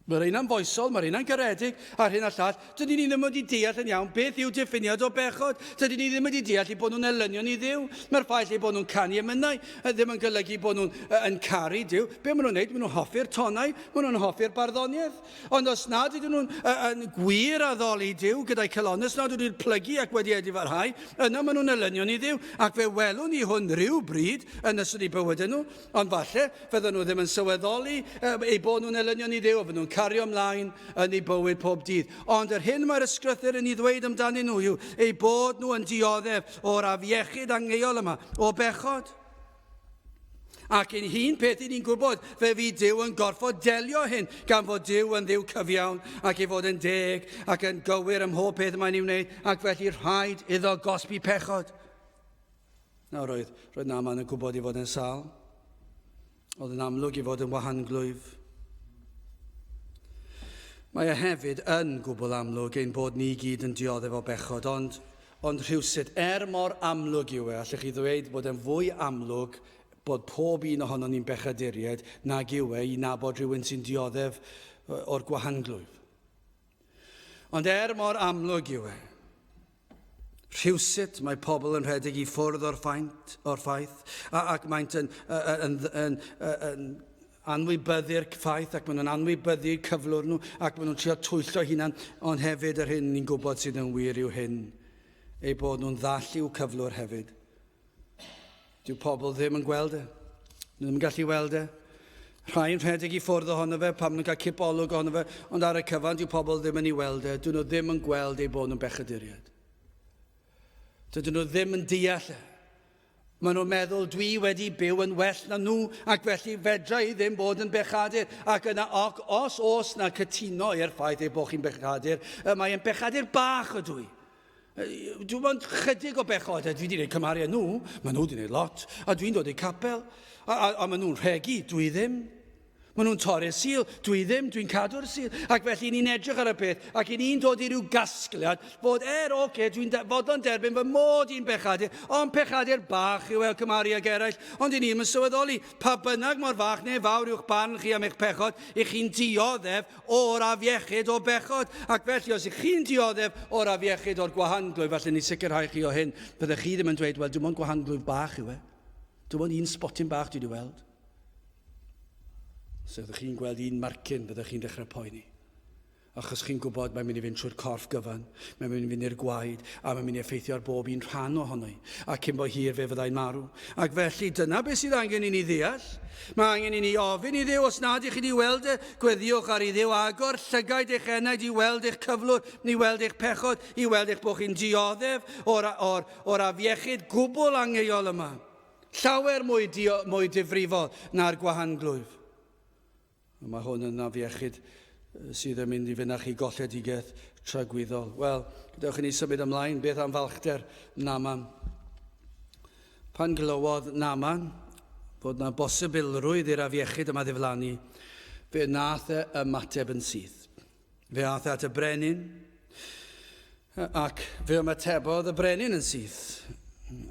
Mae'r rheina'n foesol, mae'r rheina'n garedig, a'r hyn a'r llall. Dydyn ni ddim wedi deall yn iawn beth yw diffiniad o bechod. Dydyn ni ddim wedi deall eu bod nhw'n elynion i Dduw. Mae'r ffaith eu bod nhw'n canu emynau ddim yn golygu bod nhw'n yn caru Duw. Be maen nhw'n wneud? Maen nhw'n hoffi'r tonau, maen nhw'n hoffi'r barddoniaeth. Ond os nad ydyn nhw'n yn gwir addoli Duw gyda'i calonnau, os nad ydyn nhw'n plygu ac wedi edifarhau, yna maen nhw'n elynion i Dduw. Ac fe welwn ni hwn rhyw bryd yn ystod eu bywydau nhw. Ond falle, fydden nhw ddim yn sylweddoli eu bod nhw'n elynion i Dduw, a fydden nhw'n cario ymlaen yn eu bywyd pob dydd. Ond yr hyn mae'r ysgrythur yn ei ddweud amdanyn nhw yw eu bod nhw yn dioddef o'r afiechyd angeuol yma, o bechod. Ac yn hun peth i ni'n gwybod, fe fydd Duw yn gorfod delio hyn, gan fod Duw yn Dduw cyfiawn, ac ei fod yn deg, ac yn gywir ym mhob peth mae'n ei wneud, ac felly rhaid iddo gosbi pechod. Nawr roedd, roedd Naaman yn gwybod ei fod yn sâl. Oedd yn amlwg ei fod yn wahanglwyf. Mae e hefyd yn gwbl amlwg ein bod ni gyd yn dioddef o bechod, ond, ond rhywsut, er mor amlwg yw e, allech chi ddweud bod e'n fwy amlwg bod pob un ohonon ni'n bechaduriaid nag yw e i nabod rhywun sy'n dioddef o'r gwahanglwyf. Ond er mor amlwg yw e, rhywsut mae pobl yn rhedeg i ffwrdd o'r, ffaint, o'r ffaith, a, ac maent yn, yn, yn, yn, anwybyddu'r ffaith ac maen nhw'n anwybyddu'r cyflwr nhw ac maen nhw'n trio twyllo hunan, ond hefyd yr hyn ni'n gwybod sydd yn wir yw hyn, eu bod nhw'n ddall i'w cyflwr hefyd. Dyw pobl ddim yn gweld e. Nhw ddim yn gallu weld e. Rhai yn rhedeg i ffwrdd ohono fe pan nhw'n cael cip olwg ohono fe, ond ar y cyfan dyw pobl ddim yn ei weld e. Dyn nhw ddim yn gweld eu bod nhw'n bechaduriaid. Dydyn nhw ddim yn deall e. Maen nhw'n meddwl dwi wedi byw yn well na nhw ac felly fedra i ddim bod yn bechadur. Ac yna ac os oes na cytuno i'r ffaith ei bod chi'n bechadur, mae'n bechadur bach ydw i. Dwi'n ond chydig o bechod, a dwi wedi gwneud cymharu â nhw, maen nhw wedi gwneud lot, a dwi'n dod i'r capel, a, a, a maen nhw'n rhegi, dwi ddim. Maen nhw'n torri'r Sul, dwi ddim, dwi'n cadw'r Sul. Ac felly ni'n edrych ar y peth, ac i ni'n dod i ryw gasgliad fod er, oce, okay, dwi'n fodlon derbyn fy mod i'n pechadur, ond pechadur bach yw e o cymharu ag eraill, ond i ni'n sylweddoli, pa bynnag mor fach neu fawr yw'ch barn chi am eich pechod, i chi'n dioddef o'r afiechyd o bechod, ac felly os ych chi'n dioddef o'r afiechyd o'r gwahanglwyf, allen ni sicrhau chi o hyn, byddech chi ddim yn dweud, wel, dim ond gwahanglwyf bach yw e. Dim ond un sbotyn bach dwi wedi weld. Os ydych chi'n gweld un marcyn, byddech chi'n dechrau poeni. Achos chi'n gwybod mae'n mynd i fynd trwy'r corff gyfan, mae'n mynd i fynd i'r gwaed, a mae'n mynd i effeithio ar bob un rhan ohono i. A cyn bo hir fe fyddai'n marw. Ac felly dyna beth sydd angen i ni ddeall. Mae angen i ni ofyn i Dduw, os nad ych chi wedi weld e, gweddïwch ar i Dduw agor llygaid eich enaid i weld eich cyflwr, i weld eich pechod, i weld eich bod chi'n dioddef o'r, or, or afiechyd gwbl angeuol yma. Llawer mwy, dio, mwy difrifol na'r gwahanglwyf. Mae hwn yn afiechyd sydd yn mynd i fynd â chi golledigaeth tragwyddol. Wel, gadewch i ni symud ymlaen. Beth am falchder Naman? Pan glywodd Naman fod na bosibilrwydd i'r afiechyd yma ddiflannu, fe nath e ymateb yn syth. Fe ath e at y brenin, ac fe ymatebodd y brenin yn syth,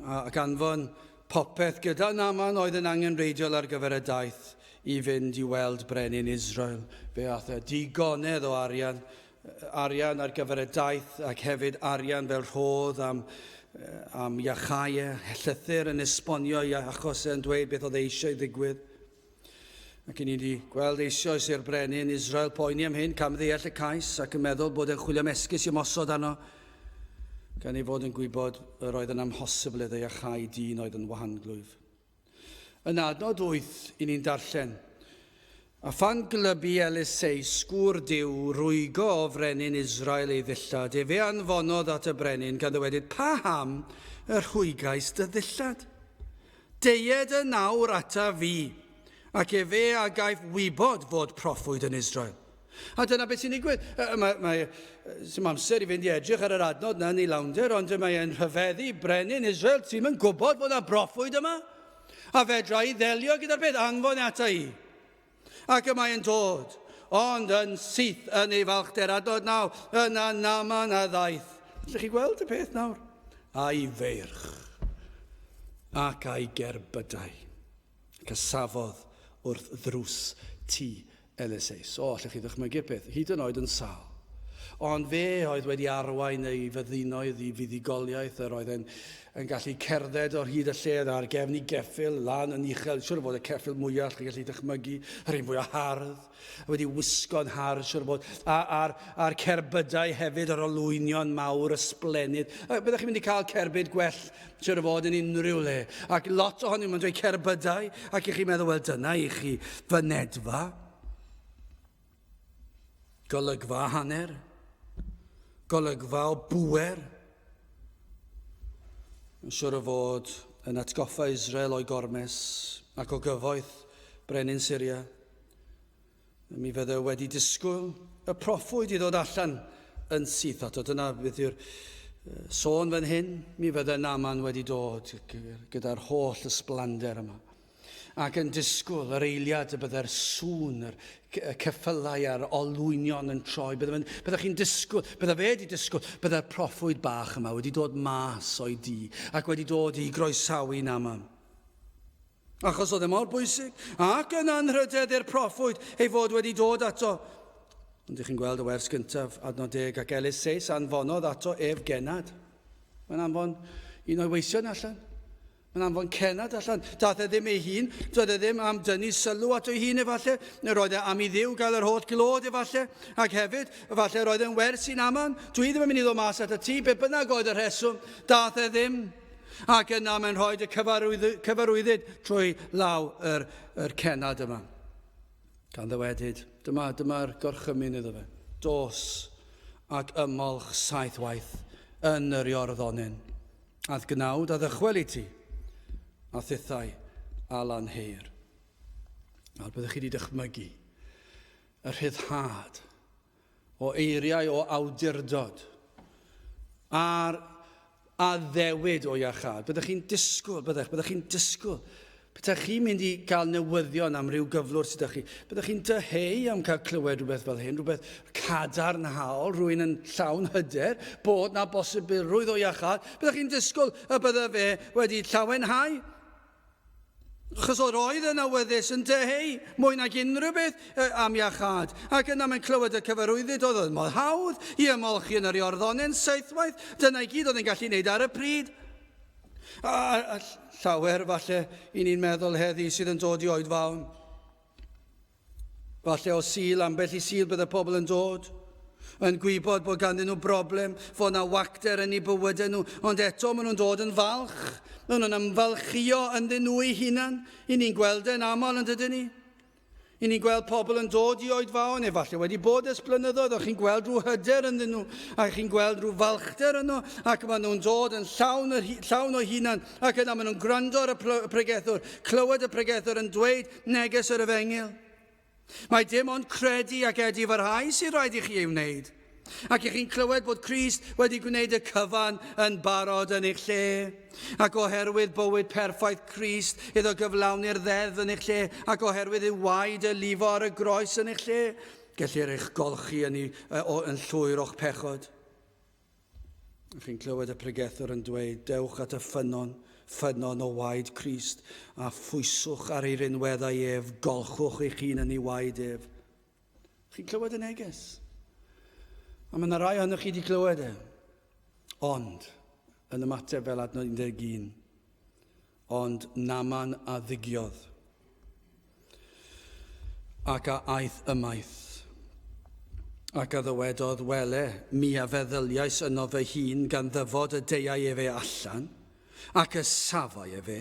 ac anfon popeth gyda Naman oedd yn angenrheidiol ar gyfer y daith i fynd i weld brenin Israel. Fe ath e digonedd o arian, arian ar gyfer y daith ac hefyd arian fel rhodd am, am iachau e, llythyr yn esbonio i achos e'n dweud beth oedd e eisiau ddigwydd. Ac i ni wedi gweld eisoes i'r brenin Israel poeni am hyn, camddeall y cais ac yn meddwl bod e'n chwilio am esgus i ymosod arno, gan ei fod yn gwybod yr oedd yn amhosibl iddo iachau dyn oedd yn wahanglwyf. Yn adnod 8 i ni'n darllen, A phan glybu Eliseus gŵr Duw rwygo o frenin Israel ei ddillad, efe anfonodd at y brenin gan ddywedyd, Paham y rhwygais dy ddillad? Deued yn awr ataf fi, ac efe a gaiff wybod fod proffwyd yn Israel. A dyna beth sy'n digwydd. Mae, mae, sy'n amser i fynd i edrych ar yr adnod na yn ei lawnder, ond mae e'n rhyfeddu brenin Israel, ti'n yn gwybod fod yna broffwyd yma? A fedra i ddelio gyda'r peth, anfon ata i. Ac y mae'n dod, ond yn syth yn ei falchder, adnod naw, yna Naaman a ddaeth. Ydych chi gweld y peth nawr? A'i feirch ac a'i gerbydau. Ac a safodd wrth ddrws tŷ Eliseus. O, allwch chi ddychmygu'r peth, hyd yn oed yn sâl. Ond fe oedd wedi arwain ei fyddinoedd i fuddugoliaeth, yr oedd e'n yn gallu cerdded o'r hyd y lle ar gefn i geffyl, lan yn uchel, siwr o fod y ceffyl mwyaf chi'n gallu dychmygu, yr un fwyaf hardd, wedi wisgo'n hardd, siwr o fod, a'r, a'r cerbydau hefyd, yr olwynion mawr, ysblennydd. Byddech chi'n mynd i cael cerbyd gwell, siwr o fod, yn unrhyw le. Ac lot ohonyn nhw'n dweud cerbydau, ac i chi'n meddwl, wel dyna i chi fynedfa. Golygfa hanner. Golygfa o bŵer. Yn siwr o fod yn atgoffa Israel o'i gormes ac o gyfoeth brenin Syria. Mi fydde wedi disgwyl y proffwyd i ddod allan yn syth ato. Dyna beth yw'r sôn fan hyn. Mi fydde Naaman wedi dod gyda'r holl ysblander yma. ac yn disgwyl yr eiliad y byddai'r sŵn, yr ceffylau a'r olwynion yn troi. Bydde, byddech chi'n disgwyl, bydde fe wedi disgwyl, byddai'r proffwyd bach yma wedi dod mas o'i dŷ ac wedi dod i groesawu Naaman. Achos oedd e mor bwysig ac yn anrhydedd i'r proffwyd ei fod wedi dod ato. Ond ydych chi'n gweld y wers gyntaf, adnod deg, ac Eliseus anfonodd ato ef genad. Mae'n anfon un o'i weision allan. Mae'n anfon cennad allan. Daeth e ddim ei hun. Doedd e ddim am dynnu sylw ato ei hun efallai. Roedd e am i Dduw gael yr holl glod efallai. Ac hefyd, efallai roedd e'n wers i'n aman. Dwi ddim yn mynd i ddod mas at y tŷ, be bynnag oedd y rheswm. Daeth e ddim. Ac yna mae'n rhoi y cyfarwyddyd trwy law yr, yr cennad yma. Gan ddywedyd, dyma, dyma'r gorchymyn iddo fe. Dos ac ymolch saith waith yn yr Iorddonen. A'th gnawd a ddychwel i ti, a thithau a lanheir. Nawr byddwch chi wedi dychmygu y rhyddhad o eiriau o awdurdod a'r addewid o iachâd. Byddwch chi'n disgwyl, byddech, byddwch chi'n disgwyl Petaech chi'n mynd i gael newyddion am ryw gyflwr sydd â chi, byddech chi'n dyheu am cael clywed rhywbeth fel hyn, rhywbeth cadarnhaol, rhywun yn llawn hyder, bod na bosibilrwydd o iachâd. Byddech chi'n disgwyl y bydde fe wedi llawenhau. Achos oedd roedd yn awyddus yn dyheu mwy nag unrhyw beth am iachâd. Ac yna mae'n clywed y cyfarwyddyd oedd oedd mor hawdd i ymolchi yn yr Iorddonen seithwaith. Dyna i gyd oedd yn gallu wneud ar y pryd. A, a llawer falle i ni'n meddwl heddi sydd yn dod i oedfaon. Falle o Sul, ambell i Sul bydde pobl yn dod. Yn gwybod bod ganddyn nhw broblem, fod na wacter yn eu bywydau nhw, ond eto maen nhw'n dod yn falch. Maen nhw'n ymfalchio ynddyn nhw eu hunan. I ni'n gweld e'n aml yn dydyn ni? I ni'n gweld pobl yn dod i oedfaon, efallai wedi bod ers blynyddoedd, o'ch chi'n gweld rhyw hyder ynddyn nhw, a chi'n gweld rhyw falchder yno, ac maen nhw'n dod yn llawn, llawn o hunan, ac yna maen nhw'n gwrando ar y pregethwr, clywed y pregethwr yn dweud neges yr efengyl. Mae dim ond credu ac edifarhau sydd rhaid i chi ei wneud. Ac i chi'n clywed bod Crist wedi gwneud y cyfan yn barod yn eich lle. Ac oherwydd bywyd perffaith Crist iddo gyflawni'r ddeddf yn eich lle, ac oherwydd ei waed y lifo ar y groes yn eich lle, gellir eich golchi yn, ei, yn llwyr o'ch pechod. Chi'n clywed y pregethwr yn dweud, dewch at y ffynnon, ffynnon o waed Crist, a phwyswch ar ei rinweddau ef, golchwch eich hun yn ei waed ef. Chi'n clywed y neges? A mae yna rai ohonoch chi wedi clywed e. Ond, yn ymateb fel adnod 11, ond Naman a ddigiodd ac a aeth ymaith. Ac a ddywedodd, Wele, mi a feddyliais yno fy hun gan ddyfod y deuai efe allan, ac y safai efe,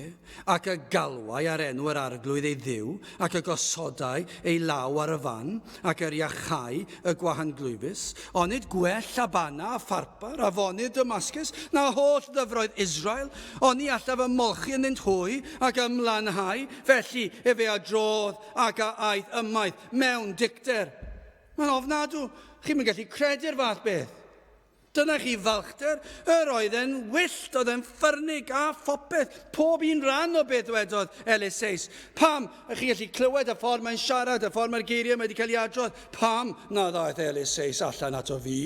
ac y galwai ar enw yr Arglwydd ei Dduw, ac y gosodai ei law ar y fan, ac yr iachai y gwahanglwyfus, onid gwell Abana a Pharpar, afonydd Damascus, na holl ddyfroedd Israel? Oni allaf ymolchi ynddynt hwy, ac ymlanhau? Felly efe a drodd ac a aeth ymaith mewn dicter. Mae'n ofnadw. Chi'm yn gallu credu'r fath beth. Dyna chi falchder, yr oedd e'n wyllt, oedd e'n ffyrnig a phopeth, pob un rhan o beth ddwedodd Eliseus. Pam, ych chi'n gallu clywed y ffordd mae'n siarad, y ffordd mae'r geiriau wedi cael ei adrodd, pam na ddaeth Eliseus allan ato fi?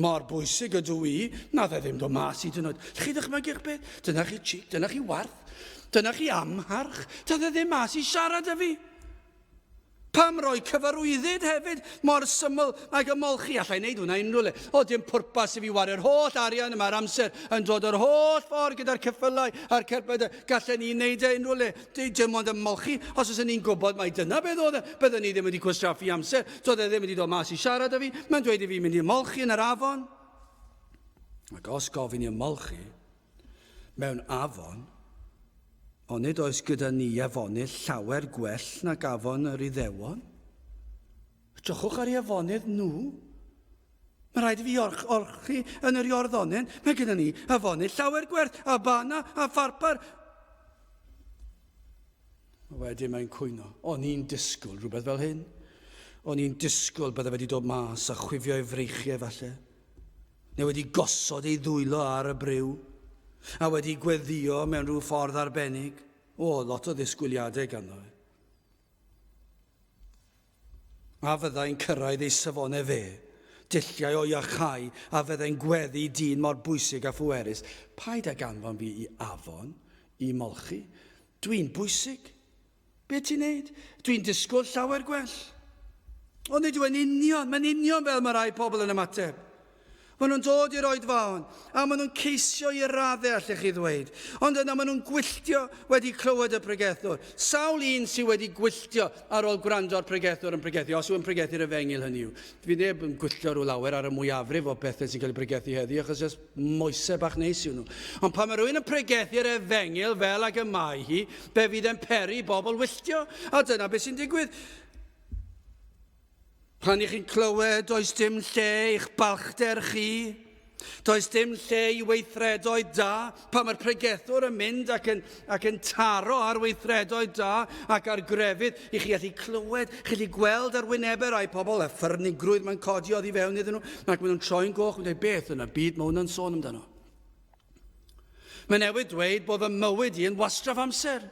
Mor bwysig ydw i, na dde ddim dod mas hyd yn oed. Chi ddychmygu'ch beth? Dyna chi cheek, dyna chi warth, dyna chi amharch, doedd e ddim mas i siarad â fi. Pam roi cyfarwyddyd hefyd mor syml ag ymolchi? Alla i wneud hwnna unrhyw le. O, dim pwrpas i fi wario'r holl arian yma a'r amser yn dod yr holl ffordd gyda'r ceffylau a'r cerbydau. Gallen ni wneud e unrhyw le. Dim ond ymolchi. Os oes ni'n gwybod mai dyna beth oedd e, bydden ni ddim wedi gwastraffu amser. Doedd e ddim wedi dod mas i siarad â fi. Mae'n dweud i fi mynd i ymolchi yn yr afon. Ac os gofyn i ymolchi mewn afon, Onid oes gyda ni afonydd llawer gwell nag afon yr Iddewon? Edrychwch ar eu afonydd nhw. Mae rhaid i fi olchi yn yr Iorddonen. Mae gyda ni afonydd llawer gwerth, Abana a Pharpar. Wedyn mae'n cwyno. O'n i'n disgwyl rhywbeth fel hyn. O'n i'n disgwyl bydde wedi dod mas a chwifio ei freichiau falle. Neu wedi gosod ei ddwylo ar y briw, a wedi gweddio mewn rhyw ffordd arbennig. O, lot o ddisgwyliadau ganddo fe. A fyddai'n cyrraedd ei safonau fe, dulliau o iachau, a fyddai'n gweddu dyn mor bwysig a phwerus. Paid ag anfon fi i afon, i molchi. Dwi'n bwysig. Be ti'n neud? Dwi'n disgwyl llawer gwell. Ond nid yw'n union, mae'n union fel mae rai pobl yn ymateb. Maen nhw'n dod i'r oedfaon, a maen nhw'n ceisio i raddau, allech chi ddweud. Ond yna maen nhw'n gwylltio wedi clywed y pregethwr. Sawl un sydd wedi gwylltio ar ôl gwrando ar pregethwr yn pregethu, os yw'n pregethu'r efengyl hynny yw. Fi neb yn gwylltio rhyw lawer ar y mwyafrif o bethau sy'n cael ei pregethu heddi, achos jyst moesau bach neis yw nhw. Ond pan mae rhywun yn pregethu'r efengyl fel ag y mae hi, fe fydd e'n peri i bobl wylltio. A dyna beth sy'n digwydd. Pan i chi'n clywed, does dim lle i'ch balchder chi. Does dim lle i weithredoedd da. Pan mae'r pregethwr yn mynd ac yn, ac yn taro ar weithredoedd da ac ar grefydd, i chi allu clywed, chi allu gweld ar wynebau rai pobl, y ffyrnigrwydd mae'n codi oddi fewn iddyn nhw, ac maen nhw'n troi'n goch, yn dweud, beth yn y byd mae hwnna'n sôn amdano? Mae newydd dweud bod fy mywyd i yn wastraff amser.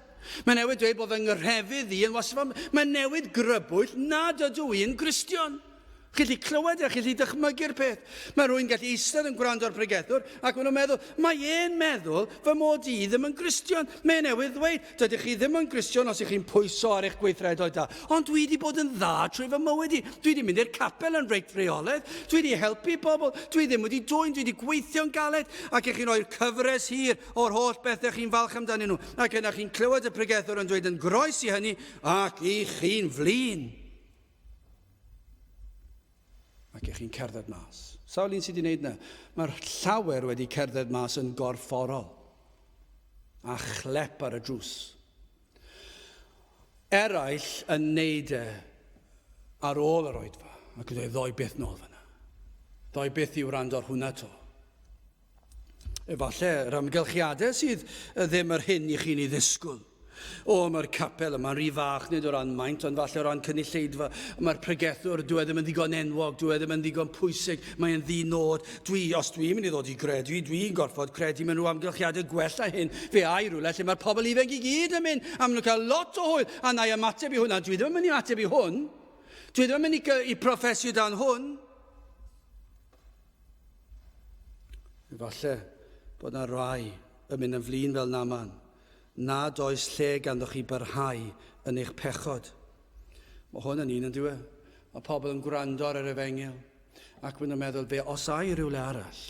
Mae newydd dweud bod fy nghrefydd i yn wastraff amser. Mae newydd grybwyll nad ydw i'n Gristion. Chi'n gallu clywed e, chi'n gallu dychmygu'r peth. Mae rhywun gallu eistedd yn gwrando ar pregethwr ac maen nhw'n meddwl, mae e'n meddwl fy mod i ddim yn Gristion. Mae e newydd ddweud, dydych chi ddim yn Gristion os ych chi'n pwyso ar eich gweithredoedd da. Ond dwi wedi bod yn dda trwy fy mywyd i. Dwi wedi mynd i'r capel yn reit reolaidd. Dwi wedi helpu pobl. Dwi ddim wedi dwyn. Dwi wedi gweithio'n galed. Ac ych chi'n rhoi'r cyfres hir o'r holl bethau chi'n falch amdanyn nhw. Ac yna chi'n clywed y pregethwr yn dweud yn groes i hynny, ac i chi'n flin. Ac ych chi'n cerdded mas. Sawl un sydd wedi gwneud yna? Mae'r llawer wedi cerdded mas yn gorfforol. A chlep ar y drws. Eraill yn neud e ar ôl yr oedfa. Ac yn dweud, ddoi byth nôl fyna. Ddoi byth i wrando ar hwnna to. Efallai yr amgylchiadau sydd ddim yr hyn i chi'n ei ddisgwyl. O, mae'r capel yma'n rhy fach, nid o ran maint, ond falle o ran cynulleidfa. Mae'r pregethwr, dwi e ddim yn ddigon enwog, dwi e ddim yn ddigon pwysig, mae'n ddi-nod. Dwi, os dwi'n mynd i ddod i gredu, dwi'n gorfod credu mewn rhyw amgylchiadau gwell na hyn. Fe ai rhywle lle mae'r pobl ifanc i gyd yn mynd, a maen nhw'n cael lot o hwyl, a na i ymateb i hwnna. Dwi ddim yn mynd i ateb i hwn. Dwi ddim yn mynd i, i proffesu dan hwn. Efallai bod yna rai yn mynd yn flin fel Naman, nad oes lle ganddoch chi barhau yn eich pechod. Mae hwn yn un yn diwe. Mae pobl yn gwrando ar yr efengyl ac maen nhw'n meddwl, fe os ai rhywle arall,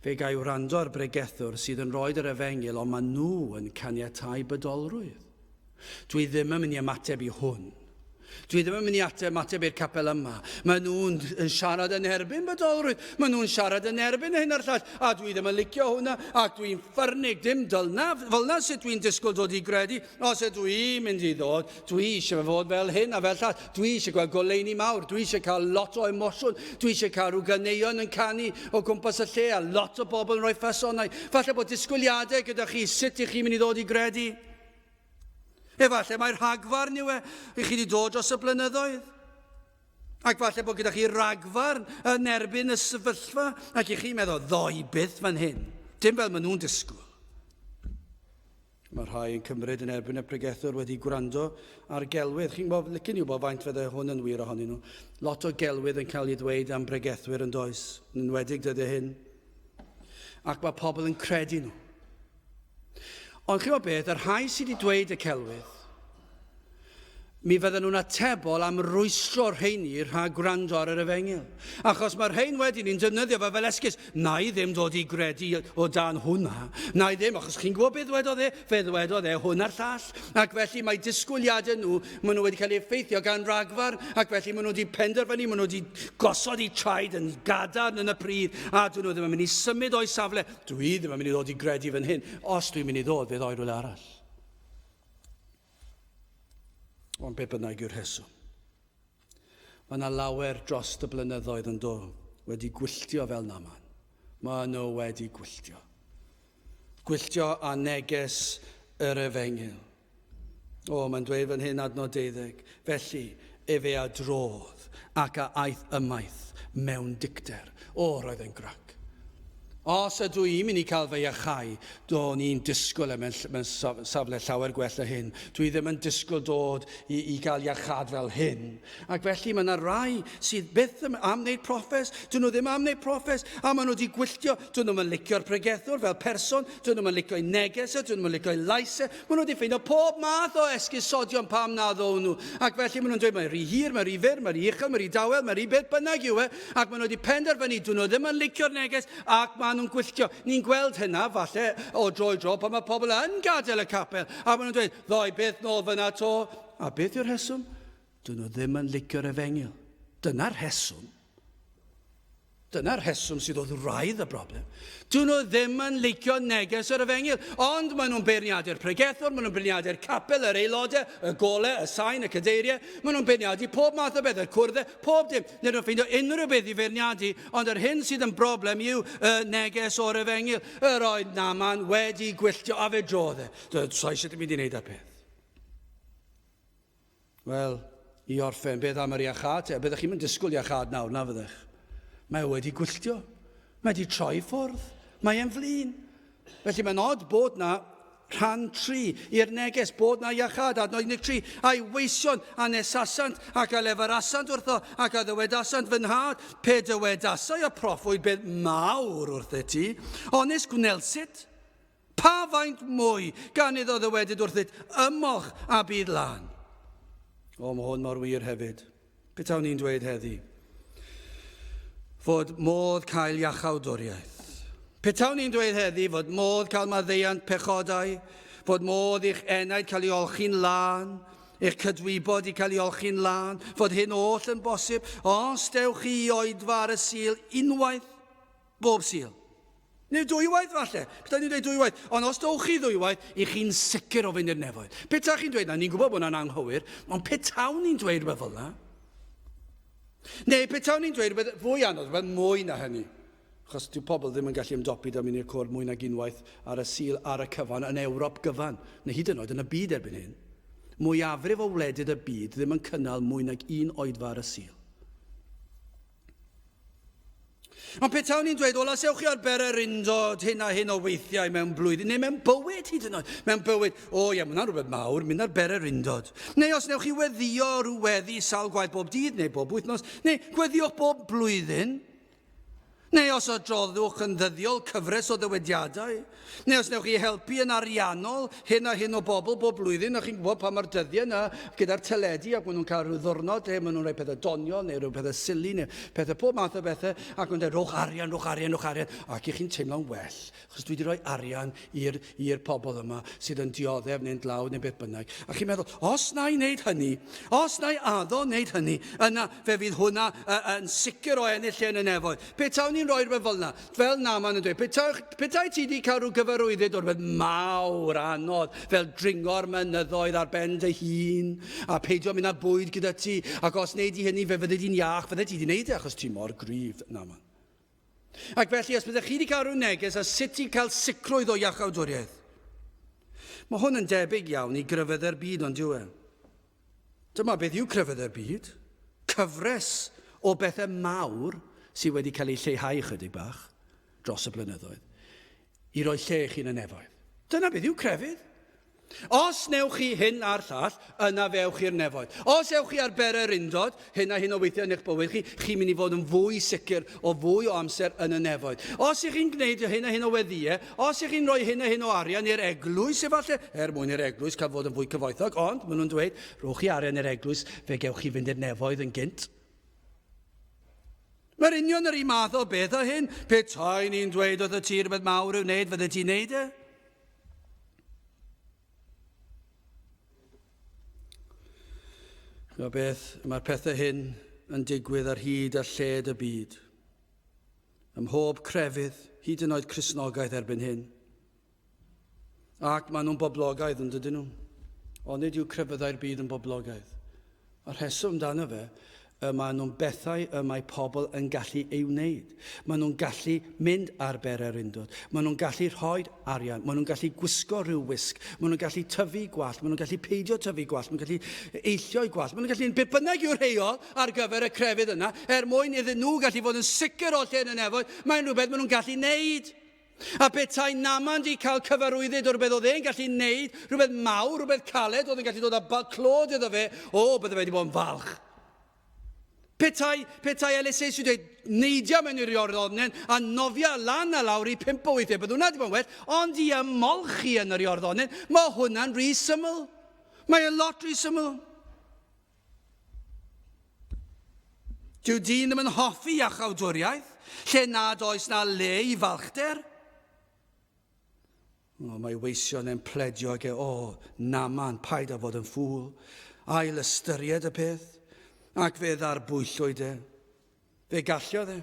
fe gai wrando ar bregethwr sydd yn rhoi yr efengyl, ond maen nhw yn caniatáu bydolrwydd. Dwi ddim yn mynd i ymateb i hwn. Dwi ddim yn mynd i ateb, ymateb i'r capel yma. Maen nhw'n yn siarad yn erbyn bodolrwydd. Maen nhw'n siarad yn erbyn hyn a'r llall. A dwi ddim yn licio hwnna. Ac dwi'n ffyrnig, dim dylna. Fel na sut dwi'n disgwyl dod i gredu. Os ydw i'n mynd i ddod, dwi eisiau fod fel hyn a fel llall. Dwi eisiau gweld goleuni mawr. Dwi eisiau cael lot o emosiwn. Dwi eisiau cael rhyw ganeuon yn canu o gwmpas y lle a lot o bobl yn rhoi ffasonau. Falle bod disgwyliadau gyda chi sut ych chi'n mynd i ddod i gredu. Efallai mai rhagfarn yw e i chi wedi dod dros y blynyddoedd. Ac falle bod gyda chi ragfarn yn erbyn y sefyllfa ac i chi'n meddwl, ddoi byth fan hyn. Dim fel maen nhw'n disgwyl. Mae rhai yn cymryd yn erbyn y pregethwr wedi gwrando ar gelwydd. Chi'n gwybod, licen i wybod faint fydde hwn yn wir ohonyn nhw. Lot o gelwydd yn cael ei ddweud am bregethwyr yn does, yn enwedig dyddiau hyn. Ac mae pobl yn credu nhw. Ond chi'n gwybod beth, y rhai sydd wedi dweud y celwydd, mi fydden nhw'n atebol am rwystro'r rheini rhag gwrando ar yr efengyl. Achos mae'r rhain wedyn ni'n defnyddio fe fel esgus. Na i ddim dod i gredu o dan hwnna. Na i ddim, achos chi'n gwybod beth ddwedodd e? Fe ddwedodd e hwn a'r llall. Ac felly mae disgwyliadau nhw, maen nhw wedi cael eu effeithio gan ragfarn, ac felly maen nhw wedi penderfynu, maen nhw wedi gosod eu traed yn gadarn yn y pridd, a dyn nhw ddim yn mynd i symud o'i safle. Dwi ddim yn mynd i ddod i gredu fan hyn. Os dwi'n mynd i ddod, fe ddoi rhywle arall. Ond be bynnag yw'r rheswm. Mae yna lawer dros y blynyddoedd yn do wedi gwylltio fel Naman. Mae nhw wedi gwylltio. Gwylltio a neges yr efengyl. O, mae'n dweud fan hyn adnod deuddeg. Felly, efe a drodd ac a aeth ymaith mewn dicter. O, roedd e'n grac. Os ydw i'n mynd i cael fy iachau, do'n i'n disgwyl e mewn, mewn safle llawer gwell na hyn. Dwi ddim yn disgwyl dod i, i gael iachad fel hyn. Ac felly mae yna rai sydd byth am wneud proffes, dyn nhw ddim am wneud proffes, a maen nhw wedi gwylltio, dyn nhw'n licio'r pregethwr fel person, dyn nhw'n licio'i neges e, dyn nhw'n licio'i lais e, maen nhw wedi ffeindio pob math o esgusodion pam na ddown nhw. Ac felly maen nhw'n dweud, mae'n rhy hir, mae'n rhy fyr, mae'n rhy uchel, mae'n rhy dawel, mae'n rhy beth bynnag yw e, ac maen nhw wedi penderfynu, dyn nhw ddim yn licio'r neges, ac maen nhw'n gwylltio. Ni'n gweld hynna, falle, o dro i dro, pan mae pobl yn gadael y capel, a maen nhw'n dweud, ddoi byth nôl fyna to. A beth yw'r rheswm? Dyn nhw ddim yn licio'r efengyl. Dyna'r rheswm. Dyna'r rheswm sydd wrth wraidd y broblem. Dyn nhw ddim yn licio neges yr efengyl, ond maen nhw'n beirniadu'r pregethwr, maen nhw'n beirniadu'r capel, yr aelodau, y golau, y sain, y cadeiriau, maen nhw'n beirniadu pob math o beth, y cwrddau, pob dim. Nid nhw'n ffeindio unrhyw beth i feirniadu, ond yr hyn sydd yn broblem yw y neges o'r efengyl. Yr oedd Naman wedi gwylltio a fe drodd e. Sa eisiau dim byd i wneud â'r peth. Wel, i orffen, beth am yr iachâd te? Byddech chi'm yn disgwyl iachâd nawr, na fyddech? Mae e wedi gwylltio. Mae wedi troi ffwrdd. Mae e'n flin. Felly mae'n od bod na rhan 3 i'r neges, bod na iachâd, adnod 13, a'i weision a nesasant ac a lefarasant wrtho ac a ddywedasant fy nhad, pe dywedasai y proffwyd beth mawr wrthyt ti, onis gwnelsit? Pa faint mwy gan iddo ddywedyd wrthyt, Ymolch a bydd lân? O, mae hwn mor wir hefyd. Petawn ni'n dweud heddi fod modd cael iachawdwriaeth. Petawn ni'n dweud heddi fod modd cael maddeuant pechodau, fod modd i'ch enaid cael ei olchi'n lân, Eich cydwybod i cael ei olchi'n lân, fod hyn oll yn bosib, os dewch chi i oedfa ar y Sul unwaith bob Sul. Neu dwywaith falle. Petai ni'n dweud dwywaith. Ond os dowch chi ddwywaith, i chi'n sicr o fynd i'r nefoedd. Petai chi'n dweud na, ni'n gwybod bod hwnna'n anghywir, ond petawn ni'n dweud rhywbeth fel yna. Neu petawn ni'n dweud rhywbeth fwy anodd, rhywbeth mwy na hynny. Achos dyw pobl ddim yn gallu ymdopi da mynd i'r côr mwy nag unwaith ar y Sul ar y cyfan yn Ewrop gyfan, neu hyd yn oed yn y byd erbyn hyn. Mwyafrif o wledydd y byd ddim yn cynnal mwy nag un oedfa ar y Sul. Ond petawn i'n dweud, wel, os ewch chi ar bererindod hyn a hyn o weithiau mewn blwyddyn, neu mewn bywyd hyd yn oed, mewn bywyd, o ie, mae hwnna'n rhywbeth mawr, mynd ar bererindod. Neu os newch chi weddio rhyw weddi sawl gwaith bob dydd, neu bob wythnos, neu gweddiwch bob blwyddyn, Neu os adroddwch yn ddyddiol cyfres o ddywediadau, neu os newch chi helpu yn ariannol hyn a hyn o bobl bob blwyddyn, a chi'n gwybod pa mae'r dyddiau yna gyda'r teledu ac maen nhw'n cael rhyw ddwrnod lle maen nhw'n rhoi pethau doniol neu rhyw pethau silly neu pethau pob math o bethau ac maen nhw'n dweud rhowch arian, rhowch arian, rhowch arian ac i chi'n teimlo'n well achos dwi wedi rhoi arian i'r i'r pobl yma sydd yn dioddef neu'n dlawd neu beth bynnag. A chi'n meddwl, os na i wneud hynny, os na i addo wneud hynny, yna fe fydd hwnna yn sicr o ennill lle yn y nefoedd. Petawn ni'n rhoi rhywbeth fel yna, fel Naaman yn dweud, petai, petai ti wedi cael rhyw gyfarwyddyd o rhywbeth mawr anodd, fel dringo'r mynyddoedd ar ben dy hun, a peidio mynd â bwyd gyda ti, ac os wneud di hynny fe fydde di'n iach, fydde ti wedi wneud e achos ti mor gryf, Naaman. Ac felly, os byddech chi wedi cael rhyw neges a sut i cael sicrwydd o iachawdwriaeth, mae hwn yn debyg iawn i grefyddau'r byd, ond yw e? Dyma beth yw crefyddau'r byd, cyfres o bethau mawr sydd wedi cael eu lleihau ychydig bach dros y blynyddoedd, i roi lle i chi yn y nefoedd. Dyna beth yw crefydd. Os newch chi hyn a'r llall, yna fe ewch i'r nefoedd. Os ewch chi ar bererindod, hyn a hyn o weithiau yn eich bywyd chi, chi'n mynd i fod yn fwy sicr o fwy o amser yn y nefoedd. Os ych chi'n gwneud hyn a hyn o weddïau, os ych chi'n rhoi hyn a hyn o arian i'r eglwys efallai, er mwyn i'r eglwys cael fod yn fwy cyfoethog, ond maen nhw'n dweud, rhowch chi arian i'r eglwys, fe gewch chi fynd i'r nefoedd yn gynt. Mae'r union yr un math o beth â hyn. Petai ni'n dweud wrth y ti rhywbeth mawr i'w wneud, fydde ti'n neud e? Chymod beth, mae'r pethau hyn yn digwydd ar hyd a lled y byd. Ym mhob crefydd, hyd yn oed Cristnogaeth erbyn hyn. Ac maen nhw'n boblogaidd, yn dydyn nhw? Ond nid yw crefyddau'r byd yn boblogaidd. A'r rheswm amdano fe, y maen nhw'n bethau y mae pobl yn gallu ei wneud. Maen nhw'n gallu mynd ar bererindod. Maen nhw'n gallu rhoi arian. Maen nhw'n gallu gwisgo rhyw wisg. Maen nhw'n gallu tyfu gwallt. Maen nhw'n gallu peidio tyfu gwallt. Maen nhw'n gallu eillio'u gwallt. Maen nhw'n gallu beth bynnag yw'r rheol ar gyfer y crefydd yna, er mwyn iddyn nhw gallu fod yn sicr o lle yn y nefoedd, mae'n rhywbeth maen nhw'n gallu wneud. A petai Naaman 'di cael cyfarwyddyd o rhywbeth oedd e'n gallu neud, rhywbeth mawr, rhywbeth caled, oedd yn gallu dod â clod iddo fe, o, bydde fe wedi bod yn falch. Petai, petai Eliseus wedi dweud, neidia mewn i'r Iorddonen a nofia lan a lawr i pump o weithiau, bydde hwnna wedi bod yn well, ond i ymolchi yn yr Iorddonen, mae hwnna'n rhy syml. Mae e lot rhy syml. Dyw dyn ddim yn hoffi iachawdwriaeth, lle nad oes na le i falchder. O, mae weision e'n pledio ag e, o, Naman, paid â fod yn ffŵl. Ail ystyried y peth, ac fe ddarbwyllwyd e. Fe galliodd e,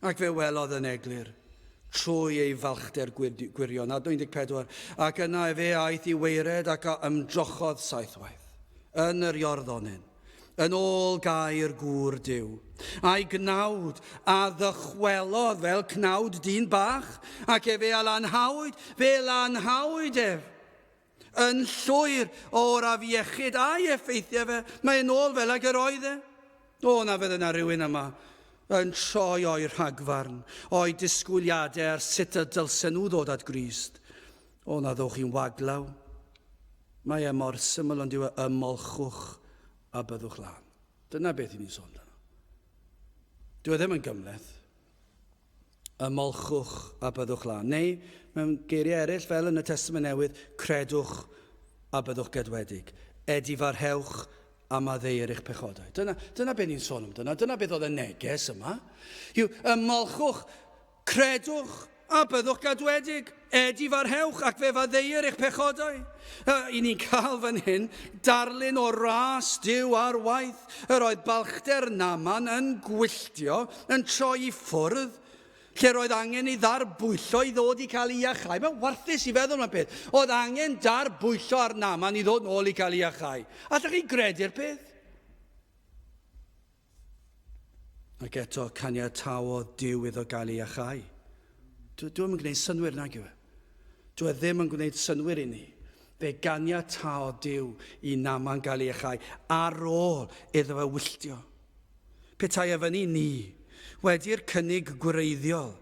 ac fe welodd yn eglur, trwy ei falchder gwirion. Adnod 14, ac yna efe aeth i waered ac a ymdrochodd saithwaith, yn yr Iorddonen, yn ôl gair gŵr Duw. A'i gnawd a ddychwelodd fel cnawd dyn bach, ac efe a lanhawyd, fe lanhawyd ef yn llwyr o'r afiechyd a'i effeithiau fe. Mae yn ôl fel ag yr oedd e. O, na fydd yna rhywun yma yn troi o'i rhagfarn, o'i disgwyliadau ar sut y dylsen nhw ddod at Grist. O, na ddowch chi'n waglaw. Mae e mor syml ond yw e ymolchwch a byddwch lân. Dyna beth i ni'n sôn amdano. Dyw e ddim yn gymhleth. Ymolchwch a byddwch lân. Neu, mewn geiriau eraill, fel yn y Testament Newydd, credwch a byddwch gedwedig. Edifarhewch a maddeuir eich pechodau. Dyna, dyna beth ni'n sôn amdano. Dyna beth oedd y neges yma. Yw, ymolchwch, credwch, a byddwch gadwedig. Edifarhewch ac fe faddeuir eich pechodau. I ni'n cael fan hyn darlun o ras Duw ar waith. Yr oedd balchder Naaman yn gwylltio, yn troi i ffwrdd, lle roedd angen ei ddarbwyllo i ddod i cael ei iachau. Mae'n warthus i feddwl am peth. Oedd angen darbwyllo ar Naaman i ddod nôl i cael ei iachau. Allwch chi gredu'r peth? Ac eto caniataodd Duw iddo gael ei iachau. Dwi ddim yn gwneud synnwyr nag yw e. Dwi e ddim yn gwneud synnwyr i ni. Fe ganiataodd Duw i Naman gael ei iachau ar ôl iddo fe wylltio. Petai e fyny ni, wedi'r cynnig gwreiddiol,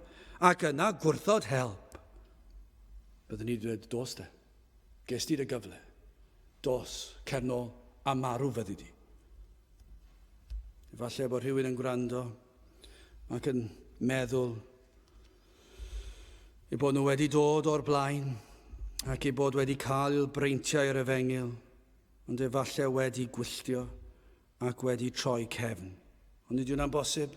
ac yna gwrthod help, byddwn ni wedi dweud, dos de. Ges di dy gyfle. Dos, cer nôl, a marw fyddi di. Efallai bod rhywun yn gwrando ac yn meddwl eu bod nhw wedi dod o'r blaen ac eu bod wedi cael breintiau yr efengyl, ond efallai wedi gwylltio ac wedi troi cefn. Ond nid yw'n bosib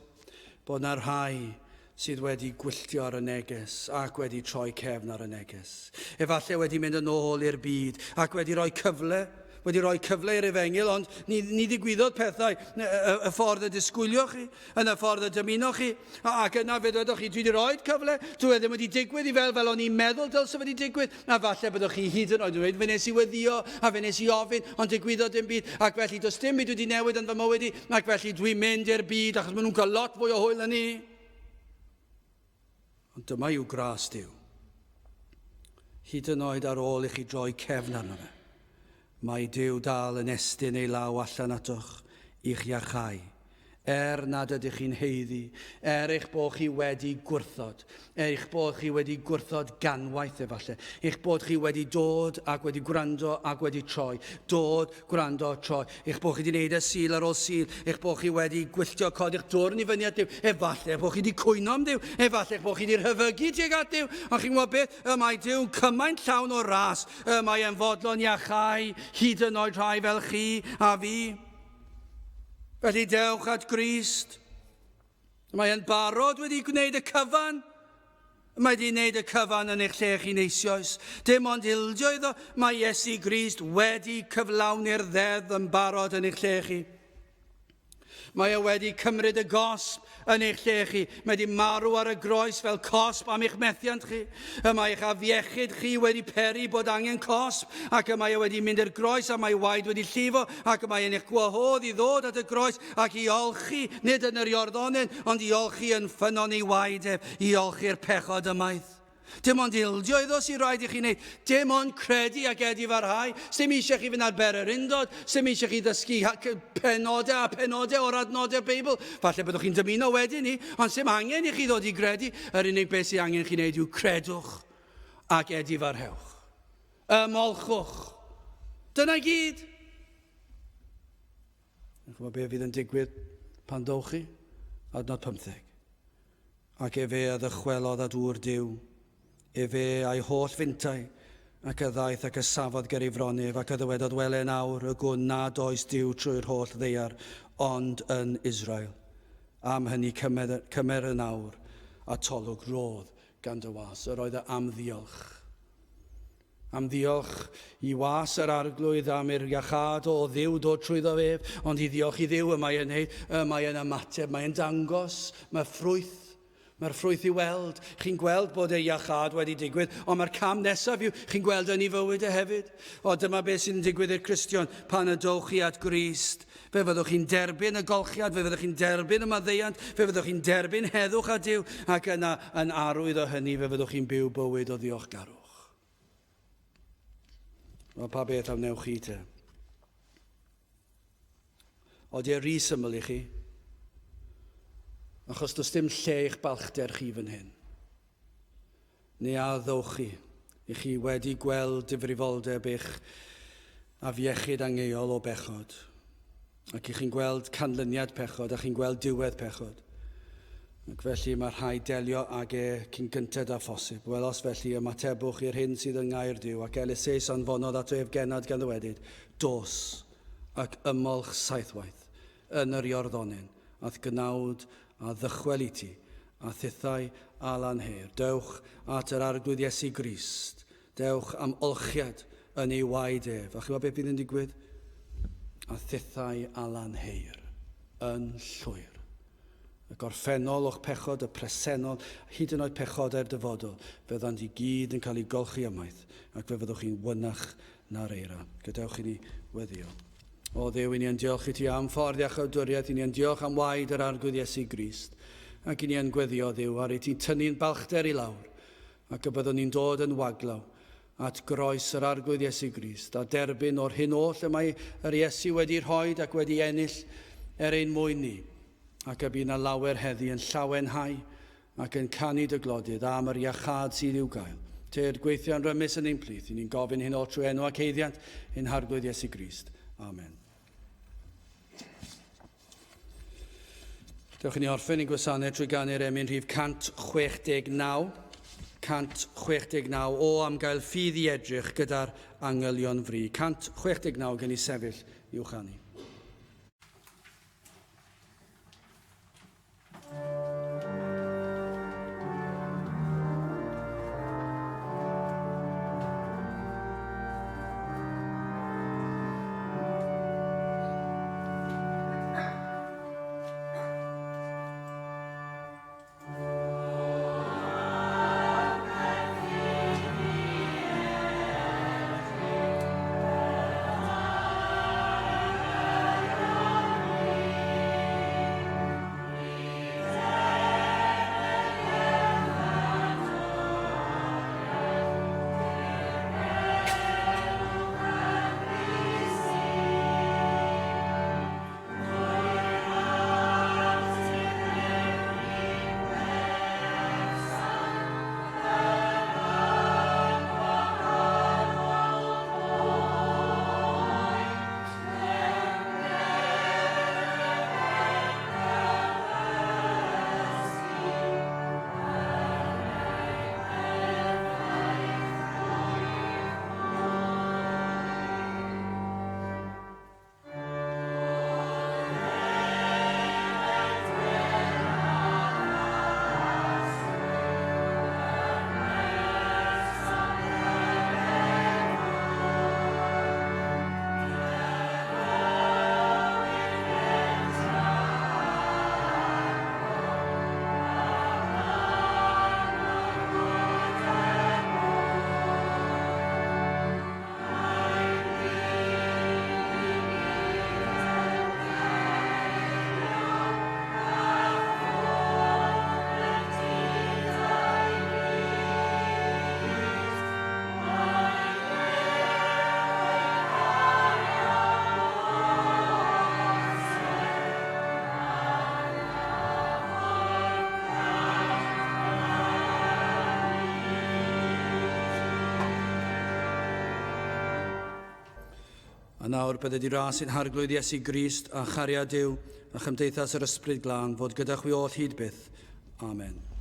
bod na rhai sydd wedi gwylltio ar y neges ac wedi troi cefn ar y neges. Efallai wedi mynd yn ôl i'r byd ac wedi rhoi cyfle, wedi rhoi cyfle i'r efengyl, ond ni, ni ddigwyddodd pethau y, y, y ffordd y disgwylioch chi, yn y ffordd y dymunoch chi, ac yna fe ddwedoch chi, dwi wedi rhoi cyfle, dwi e ddim wedi digwydd i fel fel o'n i'n meddwl dylse wedi digwydd, a falle byddwch chi hyd yn oed yn dweud, fe nes i weddio, a fe nes i ofyn, ond digwyddodd dim byd, ac felly does dim byd wedi newid yn fy mywyd i, ac felly dwi'n mynd i'r byd, achos maen nhw'n cael lot fwy o hwyl na ni. Ond dyma yw gras Duw. Hyd yn oed ar ôl i chi droi cefn arno fe, mae Duw dal yn estyn ei law allan atoch i'ch iachau, er nad ydych chi'n haeddu, er eich bod chi wedi gwrthod, eich bod chi wedi gwrthod ganwaith efallai, eich bod chi wedi dod ac wedi gwrando ac wedi troi, dod Gwrando, troi. Eich bod chi wedi gwneud e Sul ar ôl Sul. Eich bod chi wedi gwylltio codi'ch dwrn i fyny at Dduw. Efallai eich bod chi wedi cwyno am Dduw. Efallai eich bod chi wedi rhyfygu tuag at Dduw. Ond chi'n gwybod beth? Y mae Duw'n cymaint llawn o ras. Y mae e'n fodlon iachau hyd yn oed rhai fel chi a fi. Felly dewch at Grist. Mae e'n barod wedi gwneud y cyfan. Mae wedi gwneud y cyfan yn eich lle chi'n eisoes. Dim ond ildio iddo, mae Iesu Grist wedi cyflawni'r ddeddf yn barod yn eich lle chi. Mae e wedi cymryd y gosb yn eich lle chi. Mae wedi marw ar y groes fel cosb am eich methiant chi. Y mae eich afiechyd chi wedi peri bod angen cosb, ac y mae e wedi mynd i'r groes a mae waed wedi llifo, ac y mae e'n eich gwahodd i ddod at y groes ac i olchi, nid yn yr Iorddonen, ond i olchi yn ffynnon ei waed ef, i olchi'r pechod ymaith. Dim ond ildio iddo sy'n rhaid i chi wneud. Dim ond credu ac edifarhau. Sdim eisiau chi fynd ar bererindod. Sdim eisiau chi ddysgu penodau a penodau o'r adnodau'r Beibl. Falle byddwch chi'n dymuno wedyn ni, ond sdim angen i chi ddod i gredu. Yr unig beth sydd angen chi wneud yw credwch ac edifarhewch. Ymolchwch. Dyna i gyd. Yn chymod beth fydd yn digwydd pan ddowch chi? Adnod 15. Ac efe a ddychwelodd at ŵr Duw, efe a'i holl fintai, ac a ddaeth ac a safodd ger ei fron ef, ac a ddywedodd, Wele yn awr y gwn nad oes Duw trwy'r holl ddaear, ond yn Israel. Am hynny cymer, cymer yn awr atolwg rodd gan dy was. Yr oedd y am ddiolch. Am ddiolch i was yr Arglwydd am i'r iachâd o Dduw dod trwyddo ef, ond i ddiolch i Dduw y mae e'n neud, y mae e'n ymateb, mae e'n dangos, mae ffrwyth, mae'r ffrwyth i weld. Chi'n gweld bod ei iachâd wedi digwydd, ond mae'r cam nesaf yw, chi'n gweld yn ei fywyd e hefyd. O, dyma beth sy'n digwydd i'r Cristion pan y dowch chi at Grist. Fe fyddwch chi'n derbyn y golchiad, fe fyddwch chi'n derbyn y maddeuant, fe fyddwch chi'n derbyn heddwch â Duw, ac yna yn arwydd o hynny fe fyddwch chi'n byw bywyd o ddiolchgarwch. Wel, pa beth a wnewch chi te? Oeddi e rhy syml i chi? Achos does dim lle i'ch balchder chi fan hyn. Neu a ddowch chi, i chi wedi gweld difrifoldeb eich afiechyd angeuol o bechod, Ac i chi'n gweld canlyniad pechod, a chi'n gweld diwedd pechod. Ac felly mae rhaid delio ag e cyn gynted â phosib. Wel, os felly, ymatebwch i'r hyn sydd yng ngair Duw. Ac Eliseus anfonodd ato ef gennad gan ddywedyd, Dos, ac ymolch saithwaith yn yr Iorddonen, a'th gnawd a ddychwel i ti, A thithau a lanheir. Dewch at yr Arglwydd Iesu Grist. Dewch am olchiad yn ei waed ef. A chi'n beth bydd yn digwydd? A thithau a lanheir yn llwyr. Y gorffennol o'ch pechod, y presennol, hyd yn oed pechodau'r dyfodol, fyddant i gyd yn cael eu golchi ymaith, ac fe fyddwch chi'n wynach na'r eira. Gadewch i ni weddio. O Dduw, i ni yn diolch i ti am ffordd iachawdwriaeth, i ni yn diolch am waed yr Arglwydd Iesu Grist, ac i ni yn gweddio, Dduw, ar i ti'n tynnu'n balchder i lawr, ac y byddwn ni'n dod yn waglaw at groes yr Arglwydd Iesu Grist, a derbyn o'r hyn oll y mae yr Iesu wedi rhoi ac wedi ennill er ein mwyn ni, ac y bydd na lawer heddi yn llawenhau ac yn canu dy glodydd am yr iachâd sydd i'w gael. Tyrd gweithio'n rymus yn ein plith, i ni'n gofyn hyn oll trwy enw ac haeddiant ein Harglwydd Iesu Grist. Amen. Dewch i ni orffen ein gwasanaeth trwy ganu'r emyn rhif 169. 169 o am gael ffydd i edrych gyda'r angylion fri. 169 gen i sefyll i'w chanu. A nawr bydded i ras i'n Harglwydd Iesu Grist a chariad Duw a chymdeithas yr Ysbryd Glân fod gyda chwi oll hyd byth. Amen.